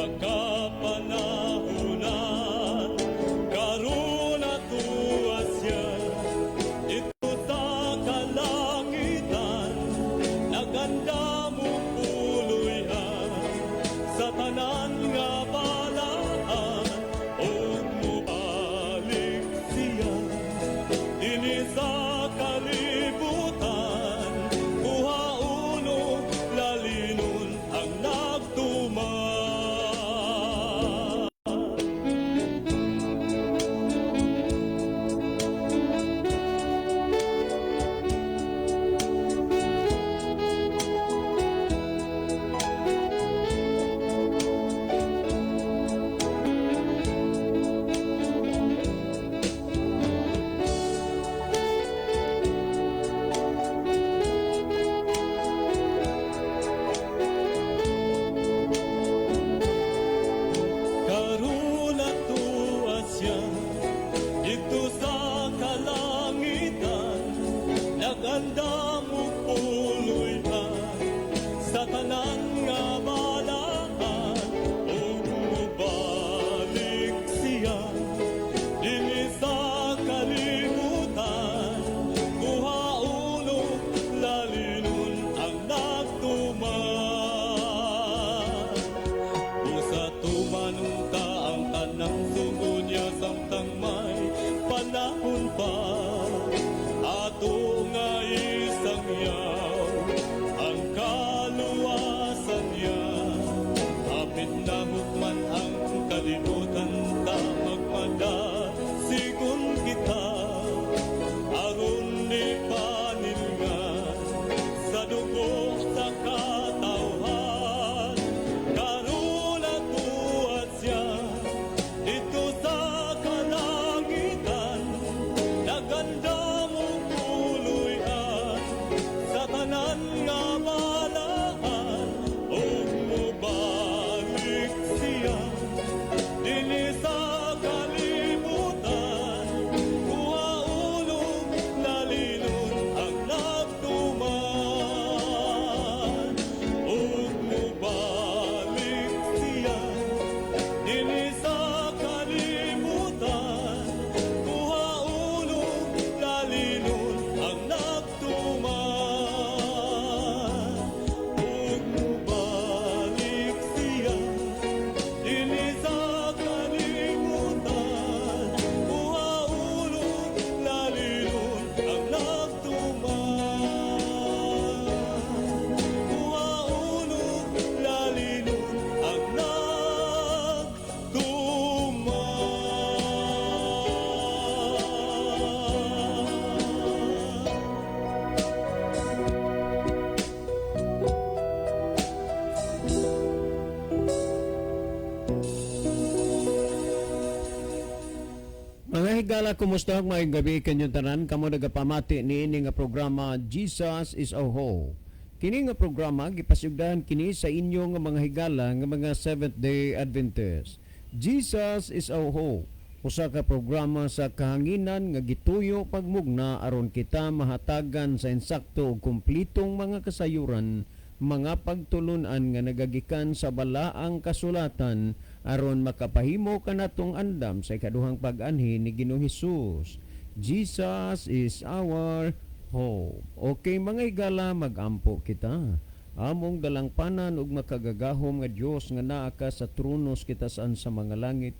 Kapanahunan karon atua siya didto sa kalangitan, nag-andam og puloy-an sa tanan nga balaan, ug mobalik siya dinhi sa kalibutan, kuhaon og lalinon ang nagtuman. Karon atua siya didto sa kalangitan, nag-andam og puloy-an sa tanan nga balaan, ug mobalik siya dinhi sa kalibutan, kuhaon og lalinon ang nagtuman. Usa tuman unta ang tanang sugo niya samtang may panahon pa, ato nga isangyaw ang kaluwasan niya. Hapit na hukman ang kalibutan, ta magmadasigon kita aron di panilngan sa dugo sa katawhan. Karon atua siya didto sa kalangitan, nag-andam og puloy-an sa tanan nga balaan, ug mobalik siya dinhi sa kalibutan, kuhaon og lalinon ang nagtuman, ug mobalik siya dinhi sa kalibutan, kuhaon og lalinon ang nagtuman, ug mobalik siya dinhi sa kalibutan, kuhaon og lalinon ang nagtuman, kuhaon og lalinon ang nagtuman. Mga higala, kumusta? Maayong gabi kanyong tanan. Kamo nagapamati niini nga programa, Jesus is Our Hope. Kini nga programa gipasugdahan kini sa inyo nga mga higala nga mga Seventh Day Adventist. Jesus is Our Hope. Usa ka programa sa kahanginan nga gituyo pagmugna aron kita mahatagan sa insakto ug kumplitong mga kasayuran, mga pagtulunan nga nagagikan sa balaang kasulatan aron makapahimo kanatong andam sa ikaduhang pag-anhi ni Ginoong Hesus. Jesus is our hope. Okay, mga higala, magampo kita. Among dalangpanan ug makagagahom nga Dios nga naa ka sa trono sa kitasan sa mga langit,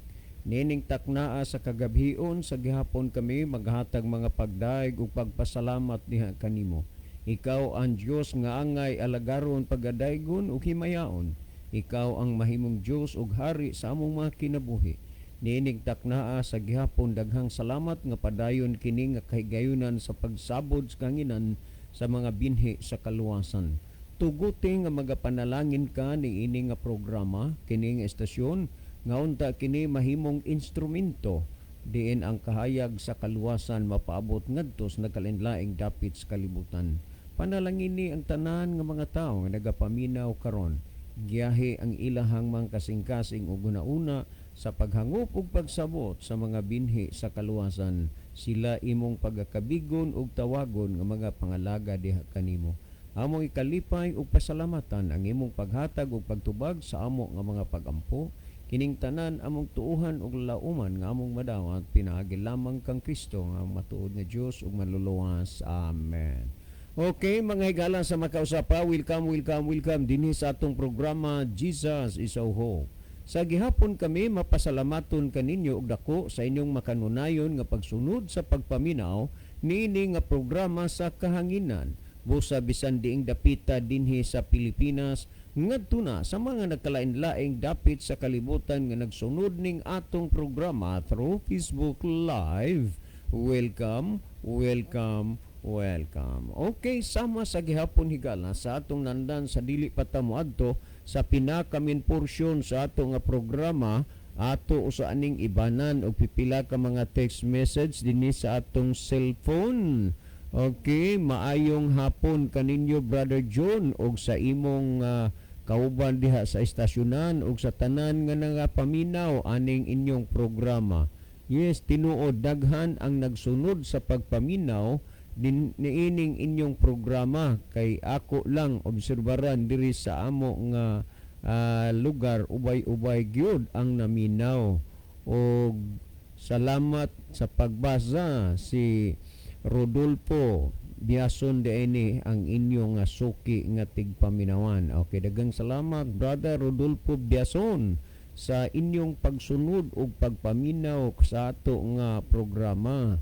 nining taknaa sa kagabhion sa gihapon kami maghatag mga pagdaig ug pagpasalamat diha kanimo. Ikaw ang Dios nga angay alagaron, pagadaygon ug himayaon. Ikaw ang mahimong Dios ug hari sa among mga kinabuhi. Niining taknaa sa gihapon, daghang salamat nga padayon kini nga kahigayunan sa pagsabod sa kahanginan sa mga binhi sa kaluwasan. Tuguti nga magapanalangin ka niini nga programa, kini nga estasyon, nga unta kini mahimong instrumento diin ang kahayag sa kaluwasan mapaabot ngadto sa nagkalainlaing dapit sa kalibutan. Panalangini ang tanan nga mga tawo nga nagapaminaw karon. Giyahe ang ilahang mga kasing-kasing ug una sa paghangop ug pagsabot sa mga binhi sa kaluwasan. Sila imong pagakabigon ug tawagon nga mga pangalaga diha kanimo. Among ikalipay ug pasalamatan ang imong paghatag ug pagtubag sa amo nga mga pagampo. Kining tanan among tuuhan ug lauman nga among madawat pinaagi lamang kang Kristo nga matuod nga Dios ug Manluluwas. Amen. Okay, mga higala sa makausapa, welcome, welcome, welcome dinhi sa atong programa Jesus is Our Hope. Sa gihapon kami mapasalamaton kaninyo og dako sa inyong makanunayon nga pagsunod sa pagpaminaw niini nga programa sa kahanginan. Busa bisan diing dapita dinhi sa Pilipinas ngadto na sa mga nagkalain-laing dapit sa kalibutan nga nagsunod ning atong programa through Facebook Live. Welcome, welcome, welcome. Okay, sama sa gihapon, higala, sa atong nandan sa dili pa ta moadto sa pinaka-main portion sa ato nga programa, ato usa aning ibanan og pipila ka mga text message dinhi sa atong cellphone. Okay, maayong hapon kaninyo, Brother John, og sa imong kauban diha sa estasyonan ug sa tanan nga nagapaminaw aning inyong programa. Yes, tinuod, daghan ang nagsunod sa pagpaminaw din niining inyong programa kay ako lang obserbaran diri sa amo nga lugar, ubay-ubay gyud ang naminaw. Og salamat sa pagbasa. Si Rodolfo Biason diay ang inyong nga suki nga tigpaminawan. Okay, daghang salamat, Brother Rodolfo Biason, sa inyong pagsunod ug pagpaminaw sa ato nga programa.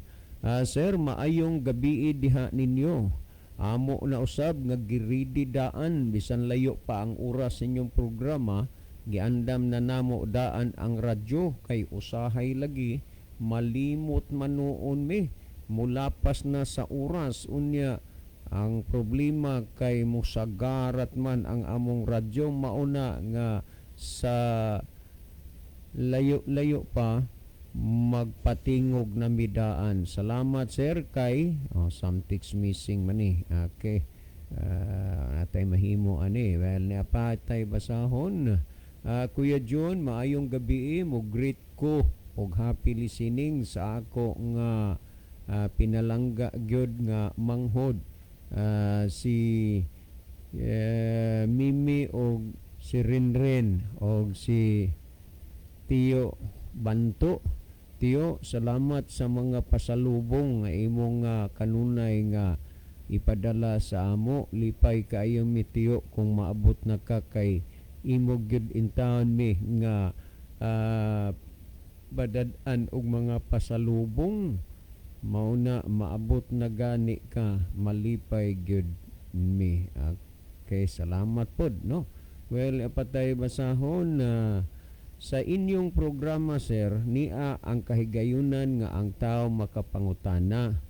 Sir, maayong gabi diha ninyo. Amo na usab nga giridi daan bisan layo pa ang oras sa inyong programa, giandam na namo daan ang radyo kay usahay lagi malimot manuon mi, mulapas na sa oras. Unya ang problema kay musagarat man ang among radyo, mauna nga sa layo-layo pa magpatingog na midaan. Salamat, sir, kay oh, something's missing man eh. Okay. Atay mahimo ani. Well, niya pa tay basahon. Kuya John, maayong gabi, mo greet ko og happy listening sa ako nga pinalangga gyud nga manghod. Si Mimi og si Rinrin og si Tio Banto. Tiyo, salamat sa mga pasalubong nga imong kanunay nga ipadala sa amo. Lipay kaayo mi, Tiyo, kung maabot na ka kay imo gyud intawon mi nga badad-an og mga pasalubong. Mauna maabot na gani ka, malipay gyud mi. Okay, salamat pod, no. Well, patay basahon na sa inyong programa, sir, nia ang kahigayunan nga ang tao makapangutana.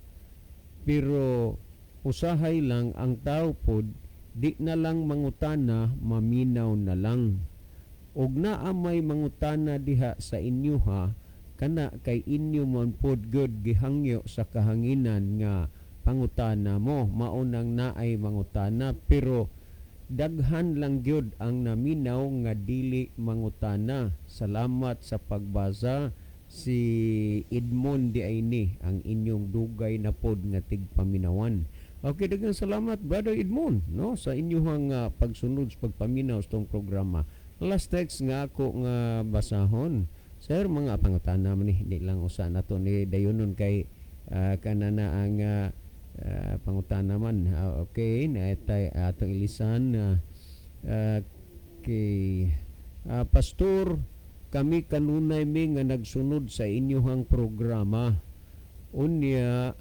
Pero usahay lang ang tao pod di na lang mangutana, maminaw na lang. Og naa may mangutana diha sa inyo ha, kana kay inyo man pod gud gihangyo sa kahanginan nga pangutana mo, mao nang naay mangutana, pero daghan lang gyud ang naminaw nga dili mangutana. Salamat sa pagbasa. Si Edmond di ay ni ang inyong dugay na pod nga tigpaminawan. Okay, daghang salamat, Brother Edmond, no, sa inyong pagsunod sa pagpaminaw sa tong programa. Last text nga ako nga basahon. Sir, mga pangutana man ni, di lang usa na to ni dayonon kay kanana ang pangutana man. Okay, na tay atong ilisan kay Pastor, kami kanunay mi nga nagsunod sa inyuhang programa. Unya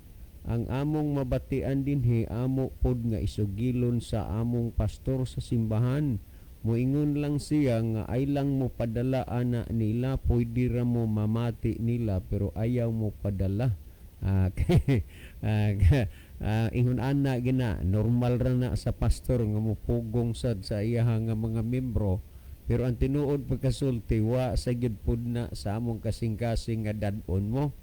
ang among mabatian dinhi amo pod nga isugilon sa among pastor sa simbahan. Moingon lang siya nga ay lang mo padala ana nila, pwede ra mo mamati nila pero ayaw mo padala. Okay. Ingon ana gina, normal ra na sa pastor nga mopugong sad sa iyaha nga mga membro, pero ang tinuod pagkasulti, wa sa gyud pud na sa among kasing-kasing nga dad-on mo.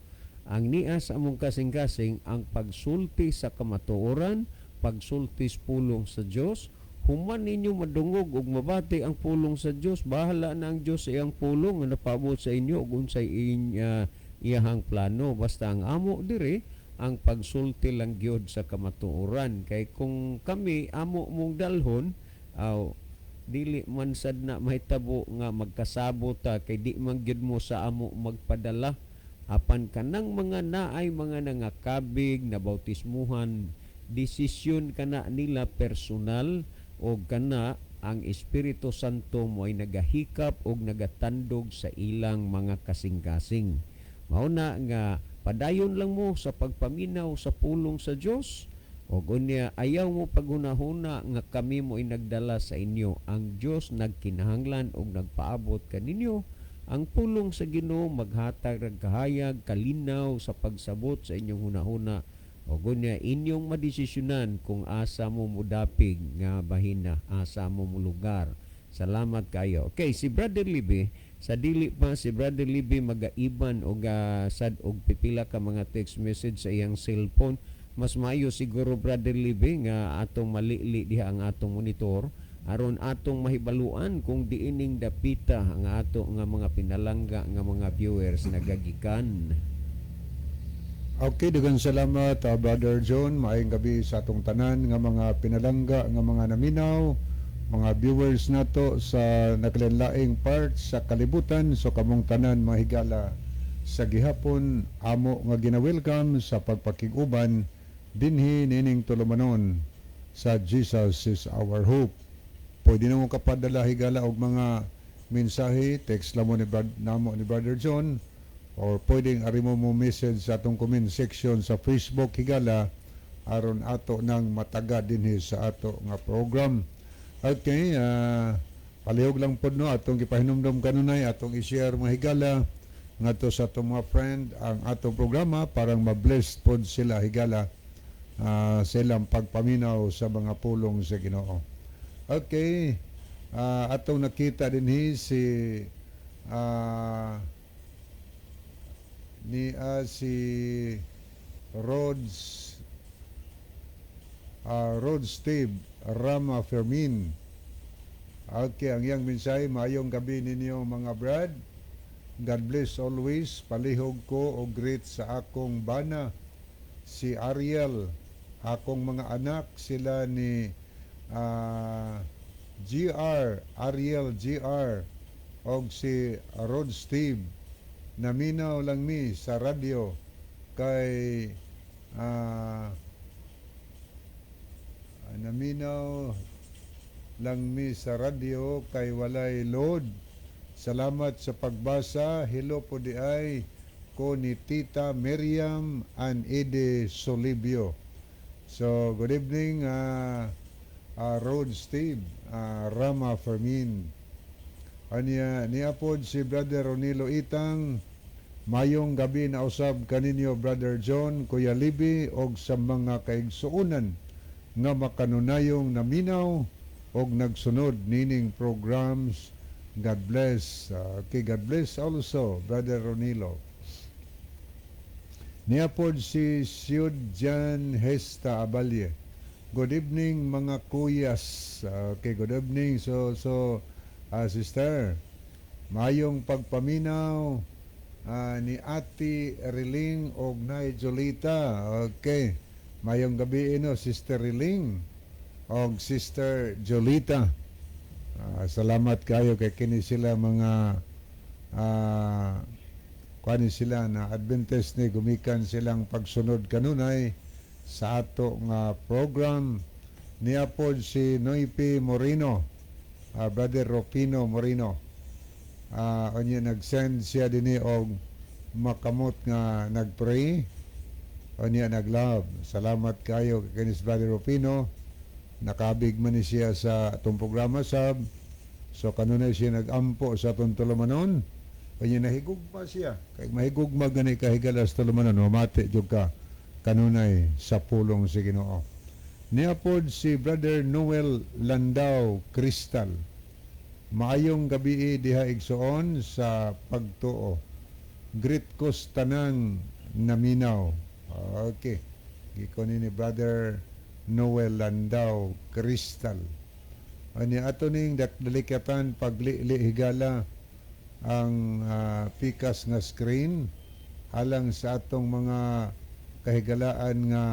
Ang niya sa among kasing-kasing ang pagsulti sa kamatuoran, pagsulti sa pulong sa Dios. Human ninyo madungog ug mabati ang pulong sa Dios, bahala na ang Dios sa iyang pulong nga napaabot sa inyo ug unsay iyahang plano. Basta ang amo diri Ang pagsulti lang gyud sa kamatuoran, kay kung kami amo mong dalhon, aw, dili man sad na mahitabo nga magkasabot ta, kay di man gyud mo sa amo magpadala. Apan kanang mga naay mga nangakabig na bautismuhan, desisyon kana nila personal, o kana ang Espiritu Santo mo ay nagahikap og nagatandog sa ilang mga kasing-kasing. Mao na nga padayon lang mo sa pagpaminaw sa pulong sa Dios, og unya ayaw mo paghunahuna nga kami mo ay nagdala sa inyo. Ang Dios nagkinahanglan og nagpaabot kaninyo. Ang pulong sa Ginoo maghatag rag kahayag, kalinaw sa pagsabot sa inyong hunahuna, og unya inyong madesisyonan kung asa mo mudapig nga bahina, asa mo molugar. Salamat kayo. Okay, si Brother Libby, sa dili pa si Brother Libby magaiban og sad og pipila ka mga text message sa iyang cellphone, mas maayo siguro, Brother Libby, nga atong malili diha ang atong monitor aron atong mahibaluan kung diining dapita ang ato nga mga pinalangga nga mga viewers nagagikan. Okay, daghang salamat, Brother John. Maayong gabi sa atong tanan nga mga pinalangga nga mga naminaw, mga viewers nato sa naglainlaing parts sa kalibutan. So kamong tanan, mga higala, sa gihapon amo nga gina-welcome sa pagpakig-uban dinhi nining tulumanon sa Jesus is Our Hope. Pwede na mo kapadala, higala, og mga mensahe, text lang mo ni namo ni Brother John, or pwedeng ari mo mo message sa atong comment section sa Facebook, higala, aron ato nang mataga dinhi sa ato nga program. Okay, palihog lang pod no, atong gipahinumdom kanunay atong i-share, mga higala, ngadto sa atong mga friend ang atong programa parang ma-blessed pod sila, higala, sa ilang pagpaminaw sa mga pulong sa Ginoo. Okay, atong nakita dinhi si ni si Rod Steve Rama Fermin. Okay, ang iyang mensahe, "Maayong gabi ninyo, mga brad. God bless always. Palihog ko og greet sa akong bana si Ariel, akong mga anak sila ni GR, Ariel GR og si Rod Steve. Naminaw lang mi sa radyo kay naminaw lang mi sa radyo kay walay load. Salamat sa pagbasa. Hello po di ay ko ni Tita Miriam and Ede Solibio." So, good evening, Rod Steve, Rama Fermin. Anya, niya pod si Brother Ronilo Itang. "Mayong gabi na usab kaninyo, Brother John, Kuya Libby, og sa mga kaigsuonan nga makanunayong naminaw og nagsunod nining programs. God bless." Okay, God bless also, Brother Ronilo. Niya pod si Siud Jan Hesta Abalye. "Good evening, mga kuyas." Okay, good evening. So, sister, mayong pagpaminaw ni Ate Riling og Nay Jolita. Okay. Mayong gabi no, Sister Riling og Sister Jolita. Salamat kayo kay kini sila mga kuan sila na Adventist ni gumikan silang pagsunod kanunay sa ato nga program. Niya pod si Noipi Moreno, Brother Rufino Moreno. Unya nag-send siya dinhi og makamot nga nagpray, unya nag-love. Salamat kayo kay kinis Brother Rufino. Nakabig man ni siya sa atong programa sab. So kanunay siya nag-ampo sa atong tulumanon. Unya nahigugma siya. Kay mahigugma gani ka, higala, sa tulumanon, mamati jud ka kanunay sa pulong sa Ginoo. Niya pod si Brother Noel Landau Crystal. "Maayong gabi diha, igsoon sa pagtuo. Greet ko sa tanang naminaw." Okay. Giko ni Brother Noel Landau Crystal. Ani ato ning dakdalikatan paglili, higala, ang pikas nga screen alang sa atong mga kahigalaan nga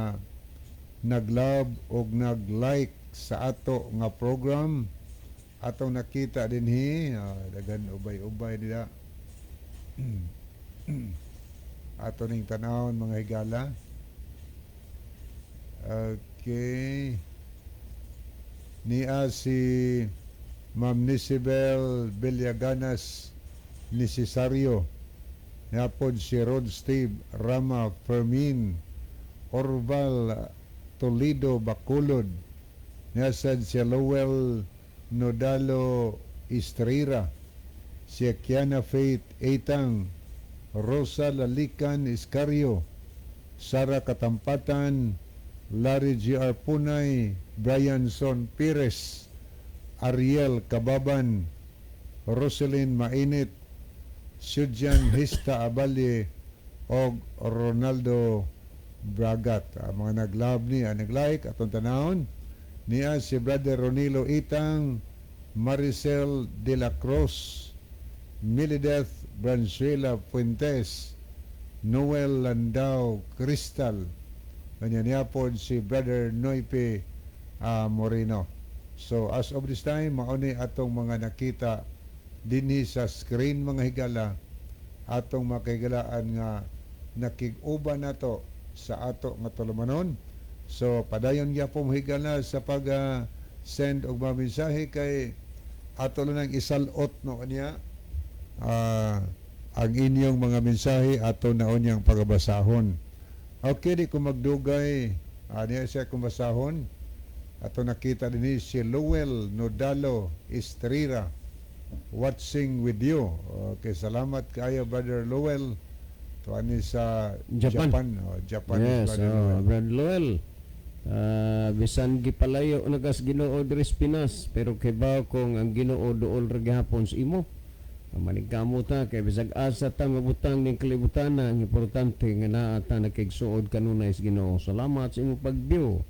nag-love og nag-like sa ato nga program. Atong nakita dinhi, daghan ubay-ubay nila. Ato ning tanawon, mga higala. Okay, niya si Ma'am Nisibel Villaganas Necesario, niapod si Rod Steve Rama Fermin, Orval Toledo Bacolod, niya sad si Lowell Nodalo Estrera, si Kiana Faith Etang, Rosa Lalican Iscario, Sara Katampatan, Larry G.R. Punay, Brian Son Perez, Ariel Kababan, Roselyn Mainit, Sudjan Hista Abalye, og Ronaldo Bragat. Ang mga nag-love ni, ang nag-like, atong tanawon, niya si Brother Ronilo Itang, Maricel de la Cruz, Milideth Branzuela Fuentes, Noel Landau Crystal, kanya niya po si Brother Noipe Moreno. So as of this time, mao ni atong mga nakita dinhi sa screen, mga higala, atong makahigalaan nga nakig-uban nato sa ato nga tulumanon. So padayon gyapon, higala, sa pag send og mga mensahe kay ato lang nang isalot no kanya ang inyong mga mensahe, ato na unyang pagabasahon. Okay, di ko magdugay, niya siya kung basahon. Ato nakita din si Lowell Nodalo Estrera, "Watching with you." Okay, salamat kayo, Brother Lowell. Tuan sa Japan. Japan. Oh, Japan. Yes, Brother oh, Lowell. Brad Lowell. Bisan gipalayo na kas Ginoo diri sa Pinas, pero kibaw kong ang Ginoo duol ra gihapon sa imo. Manigkamo ta kay bisag asa ta mabutang ning kalibutan, ang importante nga naa ta nakigsuod kanunay sa Ginoo. Salamat sa imong pag-view.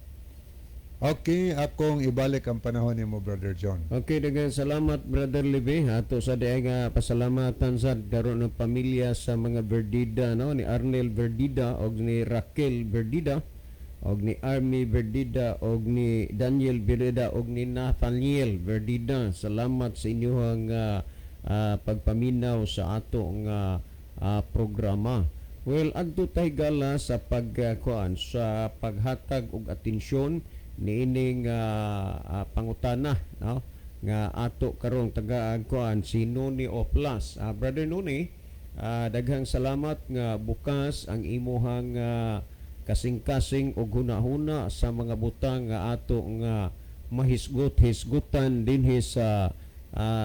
Okay, akong ibalik ang panahon nimo, Brother John. Okay, daghang salamat, Brother Libe. Ato sa diay nga pasalamatan sa karon ng pamilya sa mga Verdida, no, ni Arnel Verdida og ni Raquel Verdida og ni Army Verdida og ni Daniel Verdida og ni Nathaniel Verdida. Salamat sa inyong pagpaminaw sa ato nga programa. Well, adto tay gala sa pagkuan, sa paghatag og atensyon niining pangutana, no, nga ato karong taga kuan si Noni Oplas. Brother Noni, daghang salamat nga bukas ang imuhang kasing-kasing og hunahuna sa mga butang nga ato nga mahisgot-hisgutan dinhi sa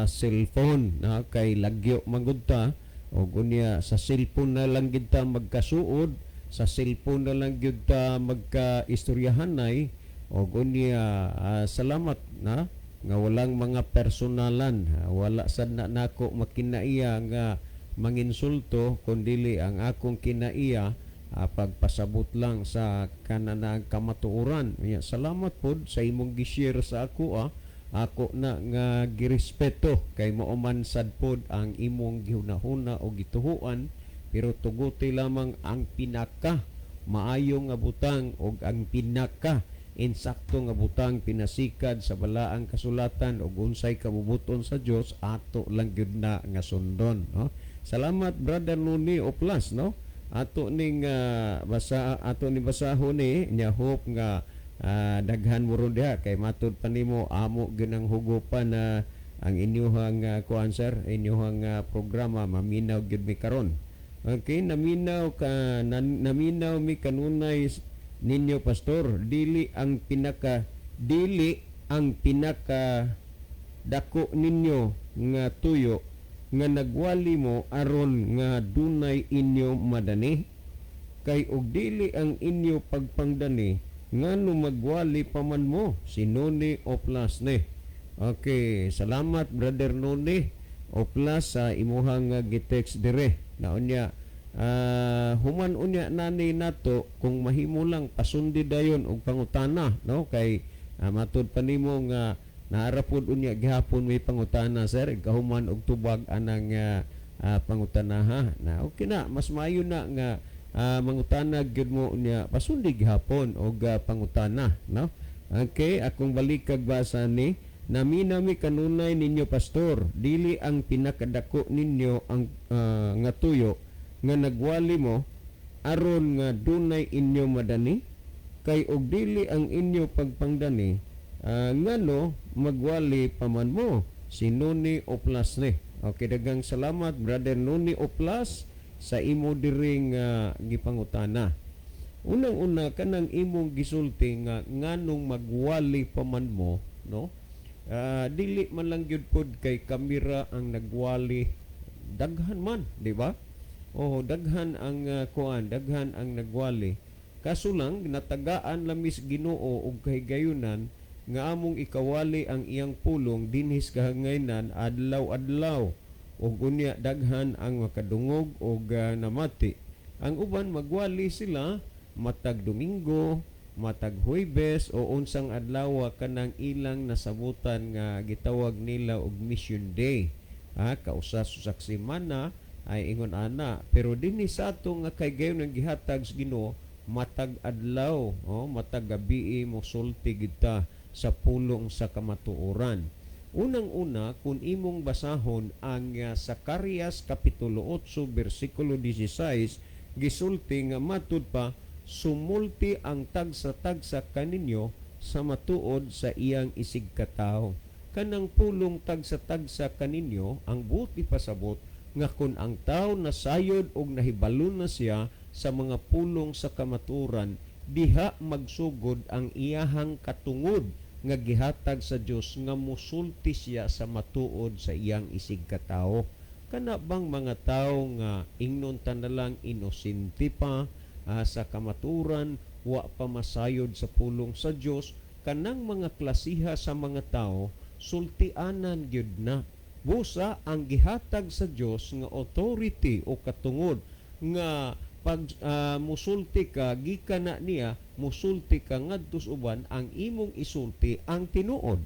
cellphone na kay lagyo manggod ta og unya sa cellphone na lang gid ta magkasuod, sa cellphone na lang gyud ta magka-istoryahanay. Og unya salamat na nga walang mga personalan. Wala sad na nako makinaiya nga manginsulto kundili ang akong kinaiya pagpasabot lang sa kananang kamatuoran. Unya, salamat pod sa imong gi-share sa ako. Ako na nga girespeto kay mao man sad pod ang imong gihunahuna o gituhuan, pero tuguti lamang ang pinaka maayo nga butang og ang pinaka insakto nga butang pinasikad sa balaang kasulatan og unsay kabubuton sa Dios, ato lang gyud na nga sundon, no. Salamat, Brother Noni Oplas, no. Ato ning basa, ato ni basahon ni nya. Hope nga daghan mo ron diha kay matud pa nimo amo gyud ang hugupan na ang inyuhang kuan, sir, inyuhang programa, maminaw gyud mi karon. Okay, naminaw ka nan, naminaw mi kanunay ninyo, pastor. Dili ang pinaka dako ninyo nga tuyo nga nagwali mo aron nga dunay inyo madani. Kay og dili ang inyo pagpangdani, ngano magwali pa man mo? Si Noni Oplas ni. Okay, salamat, Brother Noni Oplas, sa imuhang gitext dire na. Unya human unya nani nato, kung mahimo lang pasundi dayon og pangutana, no, kay matud pa nimo nga naara pod unya gihapon may pangutana, sir, kahuman og tubag anang pangutana ha na. Okay na, mas maayo na nga Mangutana gyud mo niya, pasundi gihapon og pangutana, no? Okay, akong balikag basa ni nami-nami kanunay ninyo, pastor, dili ang pinakadako ninyo ang nga tuyo nga nagwali mo aron nga dunay inyo madani? Kay og dili ang inyo pagpangdani, ngano magwali pa man mo? Si Noni Oplas ni. Okay, daghang salamat, Brother Noni Oplas, sa imo diring gipangutana. Unang-una, kanang imong gisulti nga nganong magwali pa man mo, no? Dili man lang gyud pod kay kamera ang nagwali, daghan man, di ba? Oh, daghan ang kuan, daghan ang nagwali. Kaso lang natagaan lamis Ginoo og kahigayunan nga among ikawali ang iyang pulong dinhis kahangaynan adlaw-adlaw, ug unya daghan ang makadungog og namati. Ang uban magwali sila matag Domingo, matag Huwebes o unsang adlaw kanang ilang nasabutan nga gitawag nila og mission day. Ha, kausa sa semana ay ingon ana, pero dinhi sa ato nga kay gayon ang gihatag sa Ginoo matag adlaw, oh, matag gabi mo sulti kita sa pulong sa kamatuoran. Unang-una, kung imong basahon ang Zacarias Kapitulo 8 bersikulo 16, gisulti nga matud pa sumulti ang tagsa-tagsa kaninyo sa matuod sa iyang isigkatawo. Kanang pulong tagsa-tagsa kaninyo, ang buot ipasabot nga kun ang tao nasayod og nahibalo na siya sa mga pulong sa kamatuoran, diha magsugod ang iyahang katungod nga gihatag sa Dios nga musulti siya sa matuod sa iyang isigkatawo. Kana bang mga tao nga ingnon ta na lang inosente pa sa kamatuoran, wa pa masayod sa pulong sa Dios, kanang mga klasiha sa mga tao sultianan gyud na. Busa ang gihatag sa Dios nga authority o katungod nga pag musulti ka gikan na niya, musulti ka ngadto sa uban, ang imong isulti ang tinuod.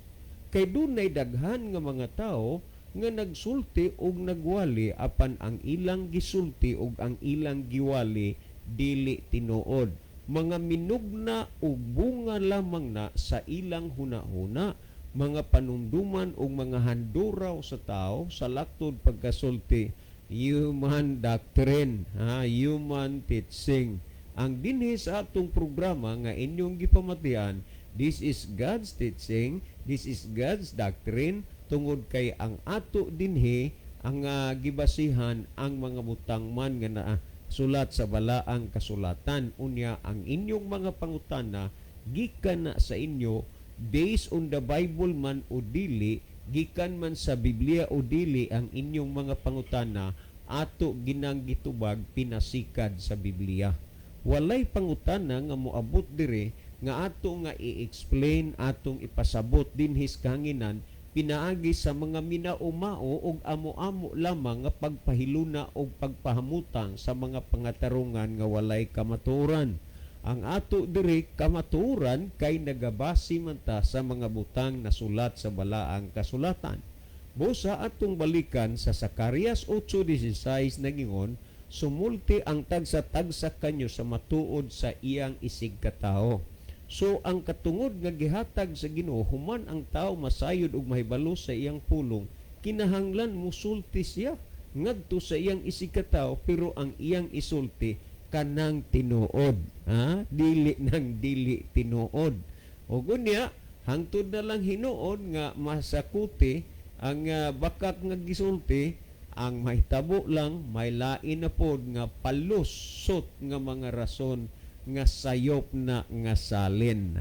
Kay dunay daghan nga mga tao nga nagsulti og nagwali, apan ang ilang gisulti og ang ilang giwali dili tinuod. Mga minugna og bunga lamang na sa ilang hunahuna, mga panumduman og mga handuraw sa tao sa laktod pagkasulti, human doctrine, ha, human teaching. Ang dinhi sa atong programa nga inyong gipamatian, this is God's teaching, this is God's doctrine, tungod kay ang ato dinhi ang gibasihan ang mga butang man nga naa sulat sa balaang kasulatan. Unya ang inyong mga pangutana gikan na sa inyo based on the Bible man o dili, gikan man sa Biblia o dili ang inyong mga pangutana, ato ginang gitubag pinasikad sa Biblia. Walay pangutana nga moabot dire nga ato nga i-explain, atong ipasabot dinhi sa kahanginan pinaagi sa mga minaumao og amo-amo lamang nga pagpahiluna og pagpahamutang sa mga pangatarungan nga walay kamatuoran. Ang ato diri kamatuoran kay nagabase man ta sa mga butang nasulat sa balaang kasulatan. Busa atong balikan sa Zacarias 8:16, nagingon, sumulti ang tagsa-tagsa kanyo sa matuod sa iyang isigkatao. So ang katungod nga gihatag sa Ginoo human ang tao masayod og mahibalo sa iyang pulong, kinahanglan musulti siya ngadto sa iyang isigkatao, pero ang iyang isulti kanang tinuod, ha? Dili nang dili tinuod. O unya hangtod na lang hinuon nga masakuti ang bakak nga gisulti, ang mahitabo lang may lain na pod nga palusot nga mga rason nga sayop na nga salin.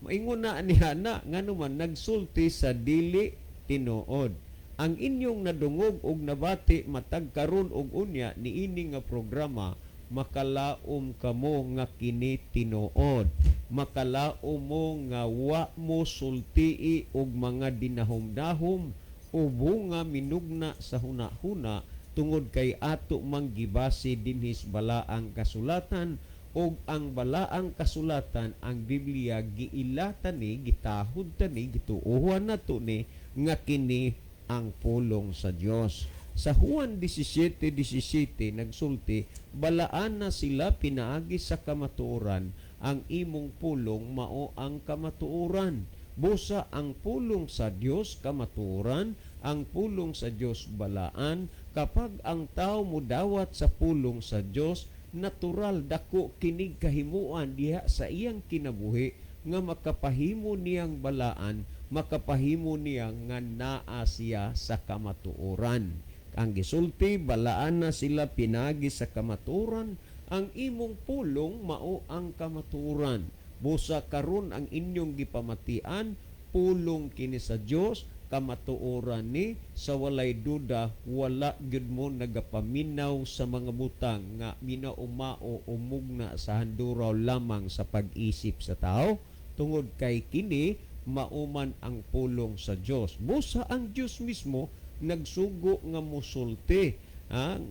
Maingon na niya na ngano man nagsulti sa dili tinuod. Ang inyong nadungog og nabati matag karon og unya niini nga programa, makalaom kamo nga kini tinuod. Makalaom mo nga wa mo sultii og mga dinahom-dahom o bunga minugna sa huna-huna, tungod kay ato mang gibase dinhi sa balaang kasulatan, og ang balaang kasulatan, ang Biblia, giilatan ni, gitahod ta ni, gituohan nato ni nga kini ang pulong sa Dios. Sa Juan 17:17 nagsulti, "Balaan na sila pinaagi sa kamatuoran, ang imong pulong mao ang kamatuoran." Busa ang pulong sa Dios kamatuoran, ang pulong sa Dios balaan. Kapag ang tao mudawat sa pulong sa Dios, natural dako kinig kahimuan diha sa iyang kinabuhi nga makapahimo niyang balaan, makapahimo niya nga naa siya sa kamatuoran. Ang gisulti, "Balaan na sila pinagi sa kamatuoran, ang imong pulong mao ang kamatuoran." Busa karon ang inyong gipamatian, pulong kini sa Dios, kamatuoran ni sa walay duda. Wala gyud mo nagapaminaw sa mga butang nga minaumao o mugna sa handuraw lamang sa pag-isip sa tao, tungod kay kini mauman ang pulong sa Dios. Busa ang Dios mismo nagsugo nga musulti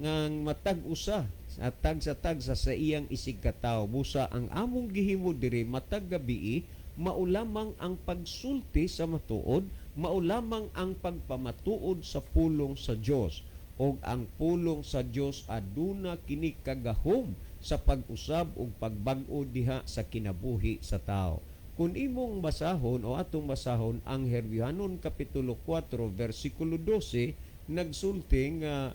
nga matag usa sa tag sa tag sa iyang isig katawo. Busa ang among gihimo diri matag gabii mao lamang ang pagsulti sa matuod, mao lamang ang pagpamatuod sa pulong sa Dios. Og ang pulong sa Dios aduna kini kagahom sa pag-usab ug pagbag-o diha sa kinabuhi sa tao. Kung imong basahon o atong basahon ang Herbyohanon Kapitulo 4 versikulo 12, nagsulti nga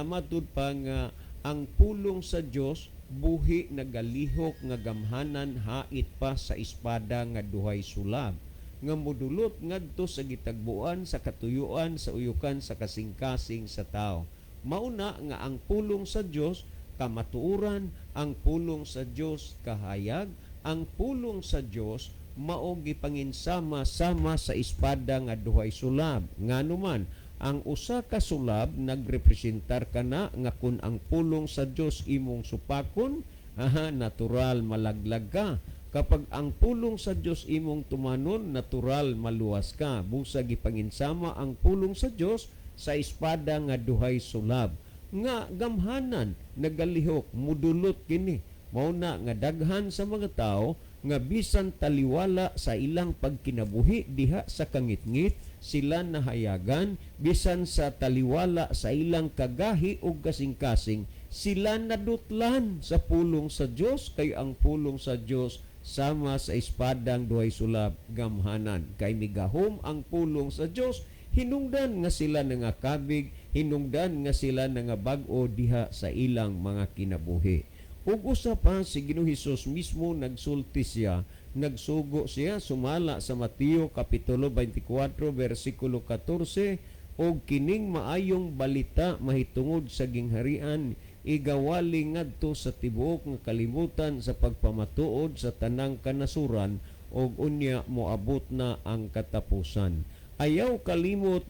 matud pa nga ang pulong sa Dios buhi, nagalihok nga gamhanan, hait pa sa espada nga duhay sulab, nga modulot ngadto sa gitagbuan sa katuyuan sa uyukan sa kasing-kasing sa tao. Mauna nga ang pulong sa Dios kamatuoran, ang pulong sa Dios kahayag, ang pulong sa Dios mao gipanginsama sama sa espada nga duhay sulab. Ngano man ang usa ka sulab nagrepresentar kana nga kun ang pulong sa Dios imong supakon, aha, natural malaglag ka. Kapag ang pulong sa Dios imong tumanon, natural maluwas ka. Busa gipanginsama ang pulong sa Dios sa espada nga duhay sulab nga gamhanan, nagalihok, mudulot kini. Mao na nga daghan sa mga tao nga bisan taliwala sa ilang pagkinabuhi diha sa kangitngit sila nahayagan, bisan sa taliwala sa ilang kagahi ug kasing-kasing sila nadutlan sa pulong sa Dios, kay ang pulong sa Dios sama sa espadang duhay sulab, gamhanan, kay migahom ang pulong sa Dios hinungdan nga sila nangakabig, hinungdan nga sila nangabag-o diha sa ilang mga kinabuhi. Ug usa pa, si Ginoong Hesus mismo nagsulti siya, nagsugo siya sumala sa Mateo Kapitulo 24 versikulo 14, "Og kining maayong balita mahitungod sa gingharian igawali ngadto sa tibuok nga kalibutan sa pagpamatuod sa tanang kanasuran, ug unya moabot na ang katapusan." Ayaw kalimot,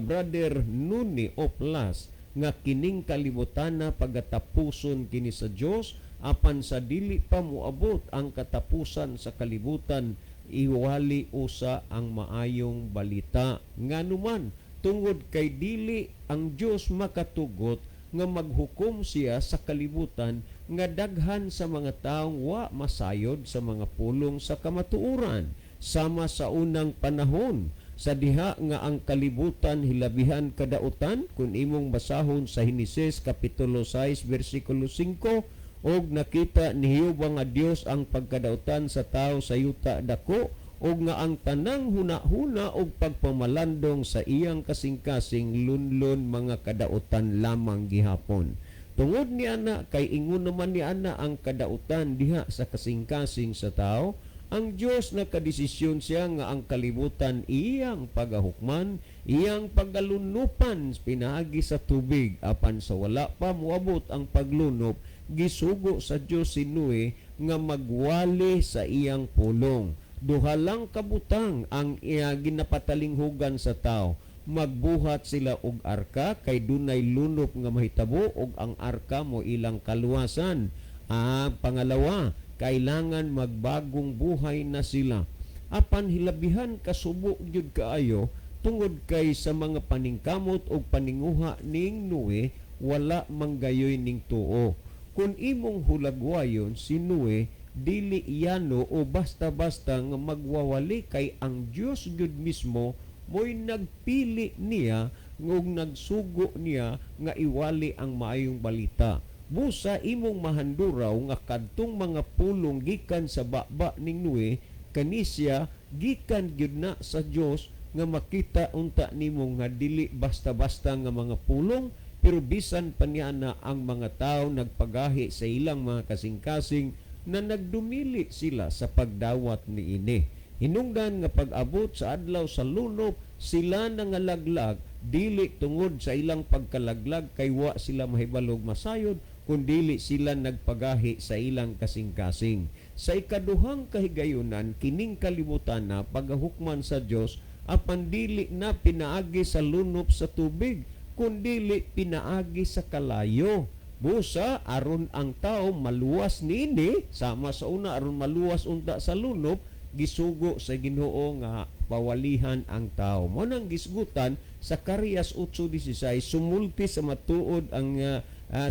Brother Nuni Oplas, nga kining kalibutana pagatapuson kini sa Dios, apan sa dili pa moabot ang katapusan sa kalibutan, iwali usa ang maayong balita. Nganuman, tungod kay dili ang Dios makatugot nga maghukom siya sa kalibutan nga daghan sa mga taong wa masayod sa mga pulong sa kamatuoran, sama sa unang panahon sa diha nga ang kalibutan hilabihan kadautan. Kung imong basahon sa Henesis Kapitulo 6 versikulo 5, "Og nakita ni Jehova nga Dios ang pagkadautan sa tao sa yuta dako, ug nga ang tanang huna-huna og pagpamalandong sa iyang kasing-kasing lunlun mga kadautan lamang gihapon." Tungod ni ana, kay ingon naman ni ana ang kadautan diha sa kasing-kasing sa tao, ang Dios nakadesisyon siya nga ang kalibutan iyang pagahukman, iyang pagalunupan pinaagi sa tubig. Apan sa wala pa moabot ang paglunop, gisugo sa Dios si Noe nga magwali sa iyang pulong. Duha lang kabutang ang iya ginapatalinghugan sa tao: magbuhat sila og arka kay dunay lunop nga mahitabo og ang arka mo ilang kaluwasan. Pangalawa, kailangan magbagong buhay na sila. Apan hilabihan kasubo gyud kaayo tungod kay sa mga paningkamot og paninguha ning Noe, wala manggayoy ning tuo. Kung imong hulagwayon si Noe, dili yano o basta-basta nga magwawali, kay ang Dios gyud mismo mo'y nagpili niya. ug nagsugo niya nga iwali ang maayong balita. Busa imong mahanduraw nga kadtong mga pulong gikan sa baba ning Noe kanisya gikan gyud na sa Dios, nga makita unta nimo nga dili basta-basta nga mga pulong, pero bisan pa niya na ang mga tao nagpagahi sa ilang mga kasing-kasing na nagdumili sila sa pagdawat niini. Hinungdan nga pag-abot sa adlaw sa lunop, sila nangalaglag dili tungod sa ilang pagkalaglag kay wa sila mahibalog masayod, kundili sila nagpagahi sa ilang kasing-kasing. Sa ikaduhang kahigayunan, kining kalibutan na pagahukman sa Dios, apan dili na pinaagi sa lunop sa tubig, kundili pinaagi sa kalayo. Busa aron ang tao maluwas niini, sama sa una aron maluwas unta sa lunop, gisugo sa Ginoo nga pawalihan ang tao. Mo nang gisgutan sa Zacarias 8:16, sumulti sa matuod ang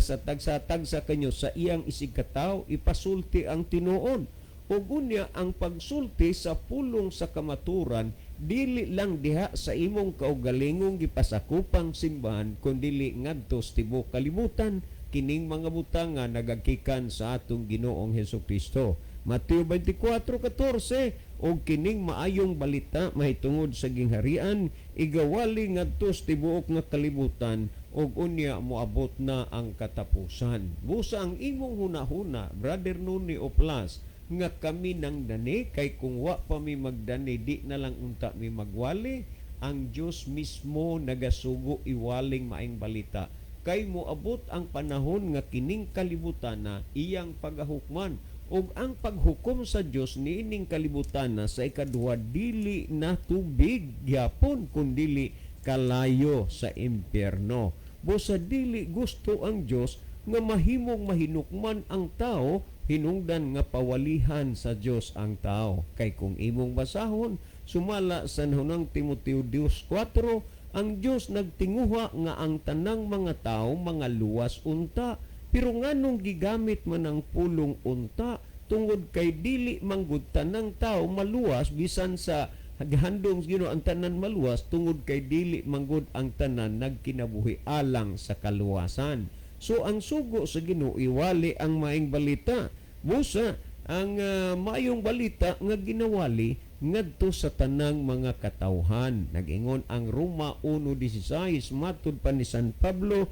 sa tagsa-tagsa kanyo sa iyang isigkatawo, ipasulti ang tinuod. Ug unya ang pagsulti sa pulong sa kamaturan dili lang diha sa imong kaugalingong gipasakupang simbahan, kundili ngadto sa tibuok kalibutan, kining mga butang nga nagagikan sa atong Ginoong Hesus Kristo. Mateo 24:14, og kining maayong balita mahitungod sa gingharian igawali ngadto sa tibuok nga kalibutan, ug unya moabot na ang katapusan. Busa ang imong hunahuna, Brother Nuni Oplas, nga kami nang dani kay kung wa pa mi magdani di na lang unta mi magwali, ang Dios mismo nagasugo iwaling maayong balita kay moabot ang panahon nga kining kalibutan na iyang pagahukman, ug ang paghukom sa Dios niining kalibutan na sa ikaduha dili na tubig gyapon kundili kalayo sa impyerno. Busa dili gusto ang Dios nga mahimong mahinukman ang tao, hinungdan nga pawalihan sa Dios ang tao. Kay kung imong basahon sumala sa hunang Timoteo 2:4, ang Dios nagtinguha nga ang tanang mga tao mga luwas unta. Pero nganong gigamit man ang pulong unta? Tungod kay dili manggod tanang tao maluwas, bisan sa handong Ginoo ang tanan maluwas, tungod kay dili manggod ang tanan nagkinabuhi alang sa kaluwasan. So ang sugo sa Ginoo iwali ang maayong balita. Busa ang maayong balita nga ginawali ngadto sa tanang mga katawhan. Nag-ingon ang Roma 1:16, matud pa ni San Pablo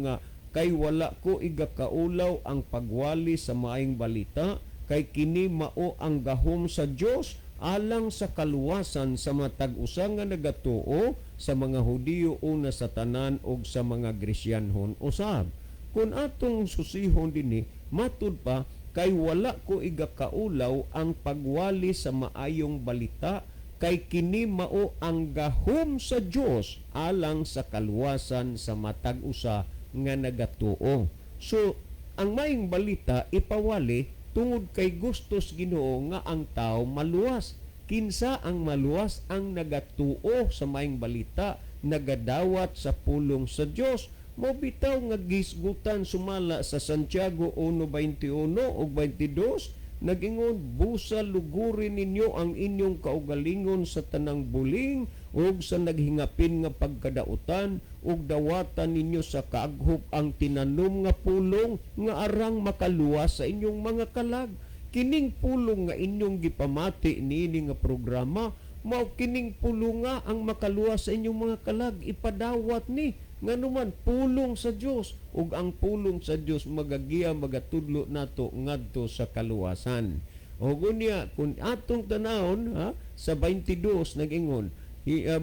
nga kay wala ko igakaulaw ang pagwali sa maayong balita, kay kini mao ang gahom sa Dios alang sa kaluwasan sa matag usa nga nagatuo, sa mga Hudiyo una sa tanan ug sa mga Gresyanhon usab. Kung atong susihon dinhi, matud pa kay wala ko igakaulaw ang pagwali sa maayong balita, kay kini mao ang gahom sa Dios alang sa kaluwasan sa matag usa nga nagatuo. So ang maayong balita ipawali tungod kay gustos Ginoo nga ang tao maluwas. Kinsa ang maluwas? Ang nagatuo sa maayong balita, nagadawat sa pulong sa Dios. Mobitaw nga gisgutan sumala sa Santiago 1:21 ug 22, nag-ingon, busa lugurin ninyo ang inyong kaugalingon sa tanang buling ug sa naghingapin nga pagkadautan, ug dawatan ninyo sa kaaghop ang tinanom nga pulong nga arang makaluwas sa inyong mga kalag. Kining pulong nga inyong gipamati niini nga programa, mao kining pulong nga ang makaluwas sa inyong mga kalag. Ipadawat ni nganuman pulong sa Dios, ug ang pulong sa Dios magagiya, magatudlo nato ngadto sa kaluwasan. Ug unya kung atong tanawon sa 22, nag-ingon,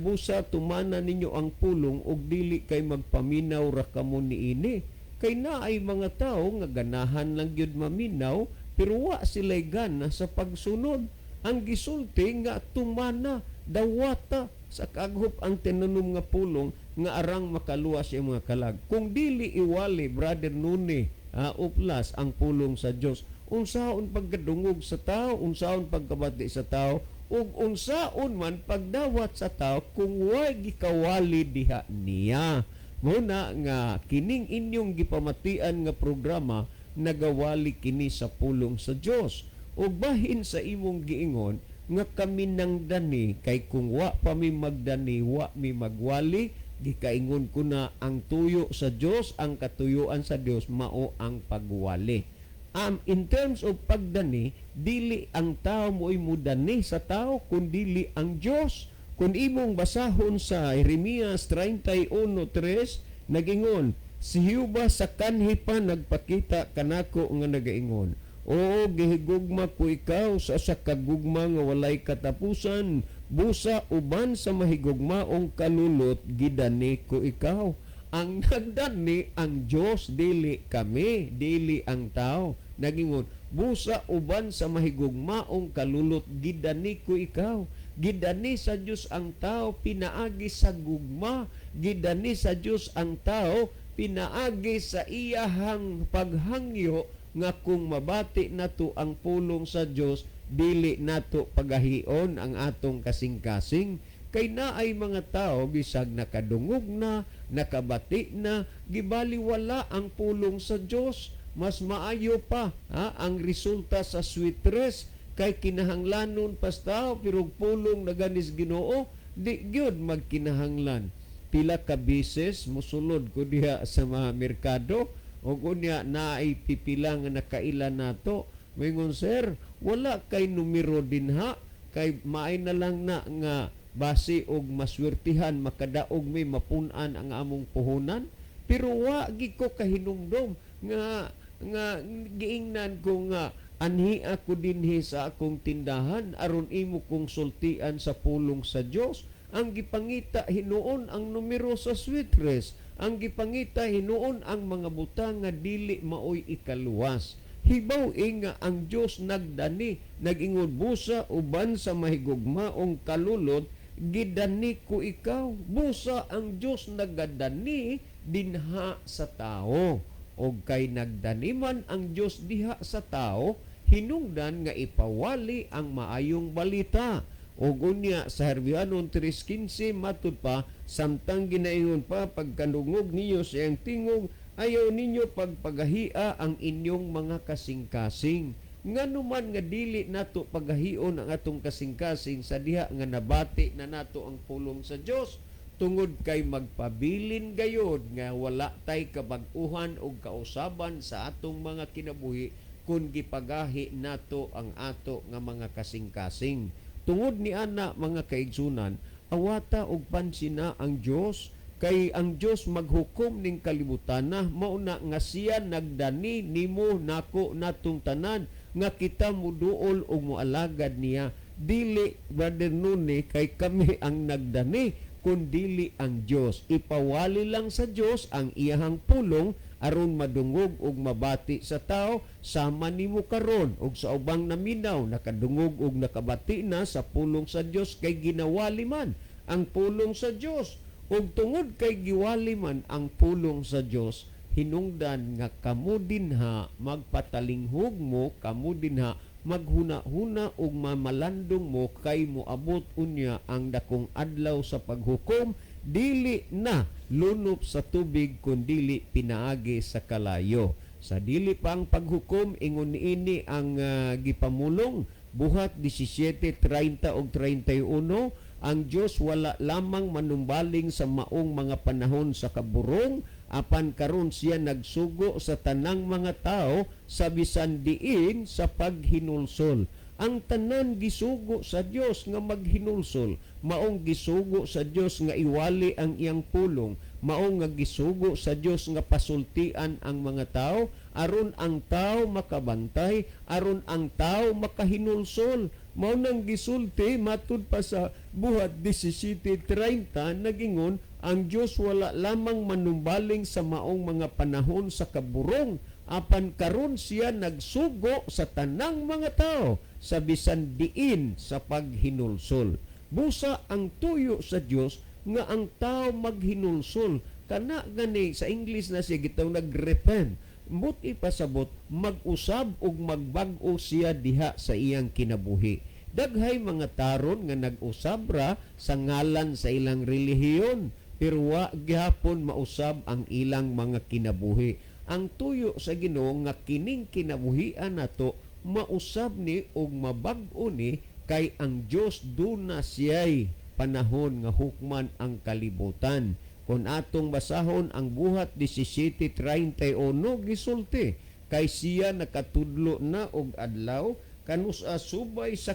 busa tumana ninyo ang pulong ug dili kay magpaminaw ra kamo niini. Kay naay mga tawo nga ganahan lang gyud maminaw, pero wa sila'y gana sa pagsunod. Ang gisulti nga tumana, dawata sa kaghop ang tinanom nga pulong nga arang makaluwas yung mga kalag. Kung dili iwali, Brother Nuni Uplas, ang pulong sa Dios, unsaon pagkadungog sa tao, unsaon pagkabati sa tao, ug unsaon man pagdawat sa tao kung way gikawali diha niya. Muna nga kining inyong gipamatian nga programa nagawali kini sa pulong sa Dios. Ug bahin sa imong giingon nga kami nang dani, kay kung wa pa mi magdani, wa mi magwali. Gikaingon ko na ang tuyo sa Dios, ang katuyuan sa Dios mao ang pagwali. In terms of pagdani, dili ang tao mo'y mudani sa tao, kundili ang Dios. Kung imong basahon sa Jeremias 31:3, nagingon si Jehova sa kanhi pa nagpakita kanako nga nagaingon, "Oo, gihigugma ko ikaw sa kagugma nga walay katapusan. Busa uban sa mahigugmaong kalulot gidani ko ikaw." Ang nagdani ang Dios, dili kami, dili ang tao. Nagingon, "Busa uban sa mahigugmaong kalulot gidani ko ikaw." Gidani sa Dios ang tao pinaagi sa gugma. Gidani sa Dios ang tao pinaagi sa iyahang paghangyo nga kung mabati nato ang pulong sa Dios, dili nato pagahion ang atong kasing-kasing. Kay naay mga tao bisag nakadungog na, nakabati na, gibaliwala ang pulong sa Dios. Mas maayo pa ha, ang resulta sa sweetress kay kinahanglanon pas tao, pero pulong na ganis Ginoo di gyud magkinahanglan. Pila ka beses musulod ko diha sa mga merkado o unya naay pipila nga nakaila nato, moingon, "Sir, wala kay numero dinha, kay maay na lang na nga base og maswertihan makadaog mi, mapun-an ang among puhunan." Pero wa gid ko kahinumdom nga nga giingnan ko nga anhi ako dinhi sa akong tindahan aron imo kong sultian sa pulong sa Dios. Ang gipangita hinuon ang numero sa sweetress. Ang gipangita hinuon ang mga butang nga dili maoy ikaluwas. Hibaw nga ang Dios nagdani, nag-ingon, "Busa uban sa mahigugmaong kalulot gidani ko ikaw." Busa ang Dios nagadani dinha sa tao. Og kay nagdani man ang Dios diha sa tao, hinungdan nga ipawali ang maayong balita. Og unya sa Herbianon 3:15 matud pa, samtang ginaingon pa, "Pagkadungog ninyo sa iyang tingog, ayaw ninyo pagpagahia ang inyong mga kasing-kasing." Ngano man nga dili nato pagahion ang atong kasing-kasing sa diha nga nabati na nato ang pulong sa Dios? Tungod kay magpabilin gayod nga wala tay kabag-uhan og kausaban sa atong mga kinabuhi kung gipagahi nato ang ato nga mga kasing-kasing. Tungod ni ana, mga kaigsunan, awata og pansina ang Dios, kay ang Dios maghukom ning kalibutan na. Mauna nga siya nagdani nimo, nako, natong tanan nga kita muduol og moalagad niya. Dili, Brother Nune, kay kami ang nagdani, kun dili ang Dios. Ipawali lang sa Dios ang iyahang pulong aron madungog og mabati sa tao sama nimo karon og sa ubang naminaw, nakadungog og nakabati na sa pulong sa Dios kay ginawali man ang pulong sa Dios. Og tungod kay giwali man ang pulong sa Dios, hinungdan nga kamo dinha magpatalinghog mo, kamo dinha maghuna-huna og mamalandong mo, kay moabot unya ang dakong adlaw sa paghukom, dili na lunop sa tubig kun dili pinaagi sa kalayo. Sa dili pa ang paghukom, ingon niini ang gipamulong, Buhat 17:30 og 31, "Ang Dios wala lamang manumbaling sa maong mga panahon sa kaburong, apan karon siya nagsugo sa tanang mga tao sa bisan diin sa paghinulsol." Ang tanan gisugo sa Dios nga maghinulsol, maong gisugo sa Dios nga iwali ang iyang pulong, maong nga gisugo sa Dios nga pasultian ang mga tao aron ang tao makabantay, aron ang tao makahinulsol. Mao nang gisulti matud pa sa Buhat 17:30, nagingon ang Dios wala lamang manumbaling sa maong mga panahon sa kaburong, apan karon siya nagsugo sa tanang mga tao sa bisan diin sa paghinulsol. Busa ang tuyo sa Dios nga ang tao maghinulsol. Kana gani sa English na siya gitaw nagrepent. Mut ipasabot mag-usab ug magbag-o siya diha sa iyang kinabuhi. Daghay mga taron nga nag-usab ra sa ngalan sa ilang relihiyon, pero wa gihapon mausab ang ilang mga kinabuhi. Ang tuyo sa Ginoo nga kining kinabuhian nato mausab ni og mabag-o ni. Kay ang Dios duna siya'y panahon nga hukman ang kalibutan. Kung atong basahon ang Buhat 17:31, gisulti kay siya nakatudlo na og adlaw kanus-a subay sa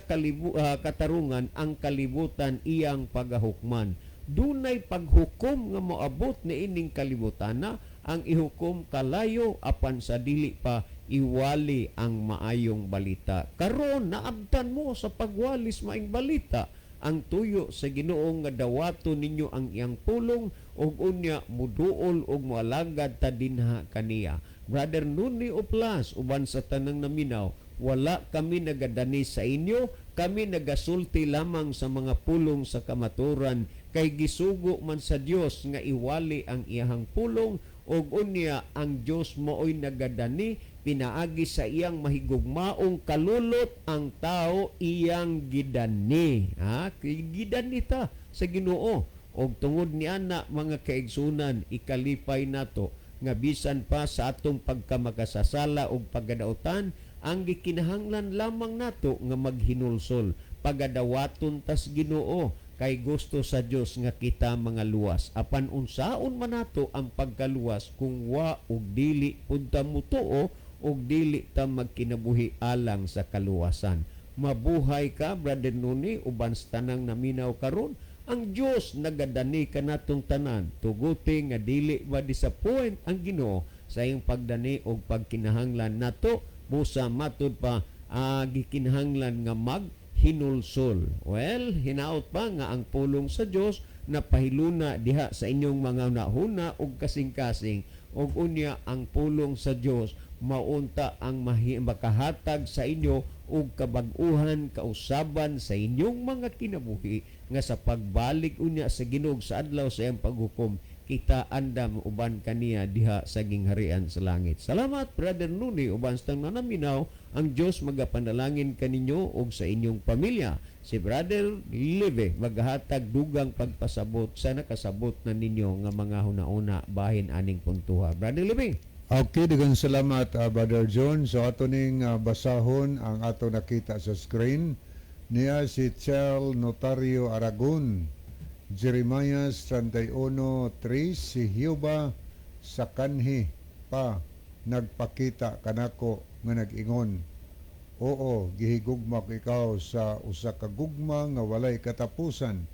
katarungan ang kalibutan iyang pagahukman. Dunay paghukom nga moabot niining kalibutana, ang ihukom kalayo, apan sa dili pa iwali ang maayong balita. Karon naabtan mo sa pagwalis maayong balita. Ang tuyo sa Ginoo nga dawaton ninyo ang iyang pulong ug unya muduol ug moalagad ta dinha kaniya. Brother Nuni Oplas uban sa tanang naminaw, wala kami nagadani sa inyo, kami nagasulti lamang sa mga pulong sa kamaturan, kay gisugo man sa Dios nga iwali ang iyahang pulong ug unya ang Dios maoy nagadani pinaagi sa iyang mahigugmaong kalulot ang tao iyang gidani. Ha, gidani ta sa Ginoo. Og tungod niana, mga kaigsunan, ikalipay nato nga bisan pa sa atong pagkamakasasala ug pagkadautan, ang gikinahanglan lamang nato nga maghinulsol, pagadawaton tas Ginoo, kay gusto sa Dios nga kita mga luwas. Apan unsaon man nato ang pagkaluwas kung wa ug dili pud ta mutuo ug dili ta magkinabuhi alang sa kaluwasan? Mabuhay ka, Brother Nuni, uban sa tanang naminaw karon. Ang Dios nagadani kanatong tanan. Tuguti nga dili ma-disappoint ang Ginoo sa iyang pagdani og pagkinahanglan nato, busa matud pa gikinahanglan nga maghinulsol. Well, hinaot pa nga ang pulong sa Dios na pahiluna diha sa inyong mga nahuna ug kasing-kasing, ug unya ang pulong sa Dios maunta ang makahatag sa inyo og kabag-uhan, kausaban sa inyong mga kinabuhi, nga sa pagbalik unya sa Ginoo sa adlaw sa iyang paghukom, kita andam uban kaniya diha sa gingharian sa langit. Salamat, Brother Nuni, uban sa tanan naminaw. Ang Dios magapanalangin kaninyo ug sa inyong pamilya. Si Brother Leve maghatag dugang pagpasabot sa nakasabot na ninyo nga mga huna-huna bahin aning puntuha. Brother Leve. Okay, daghang salamat, Brother John. So ato ning basahon ang ato nakita sa screen. Niya si Charles Notario Aragon. Jeremias 31:3, si Jehova sa kanhi pa nagpakita kanako nga nag-ingon, "Oo, gihigugma ko ikaw sa usa ka gugma nga walay katapusan,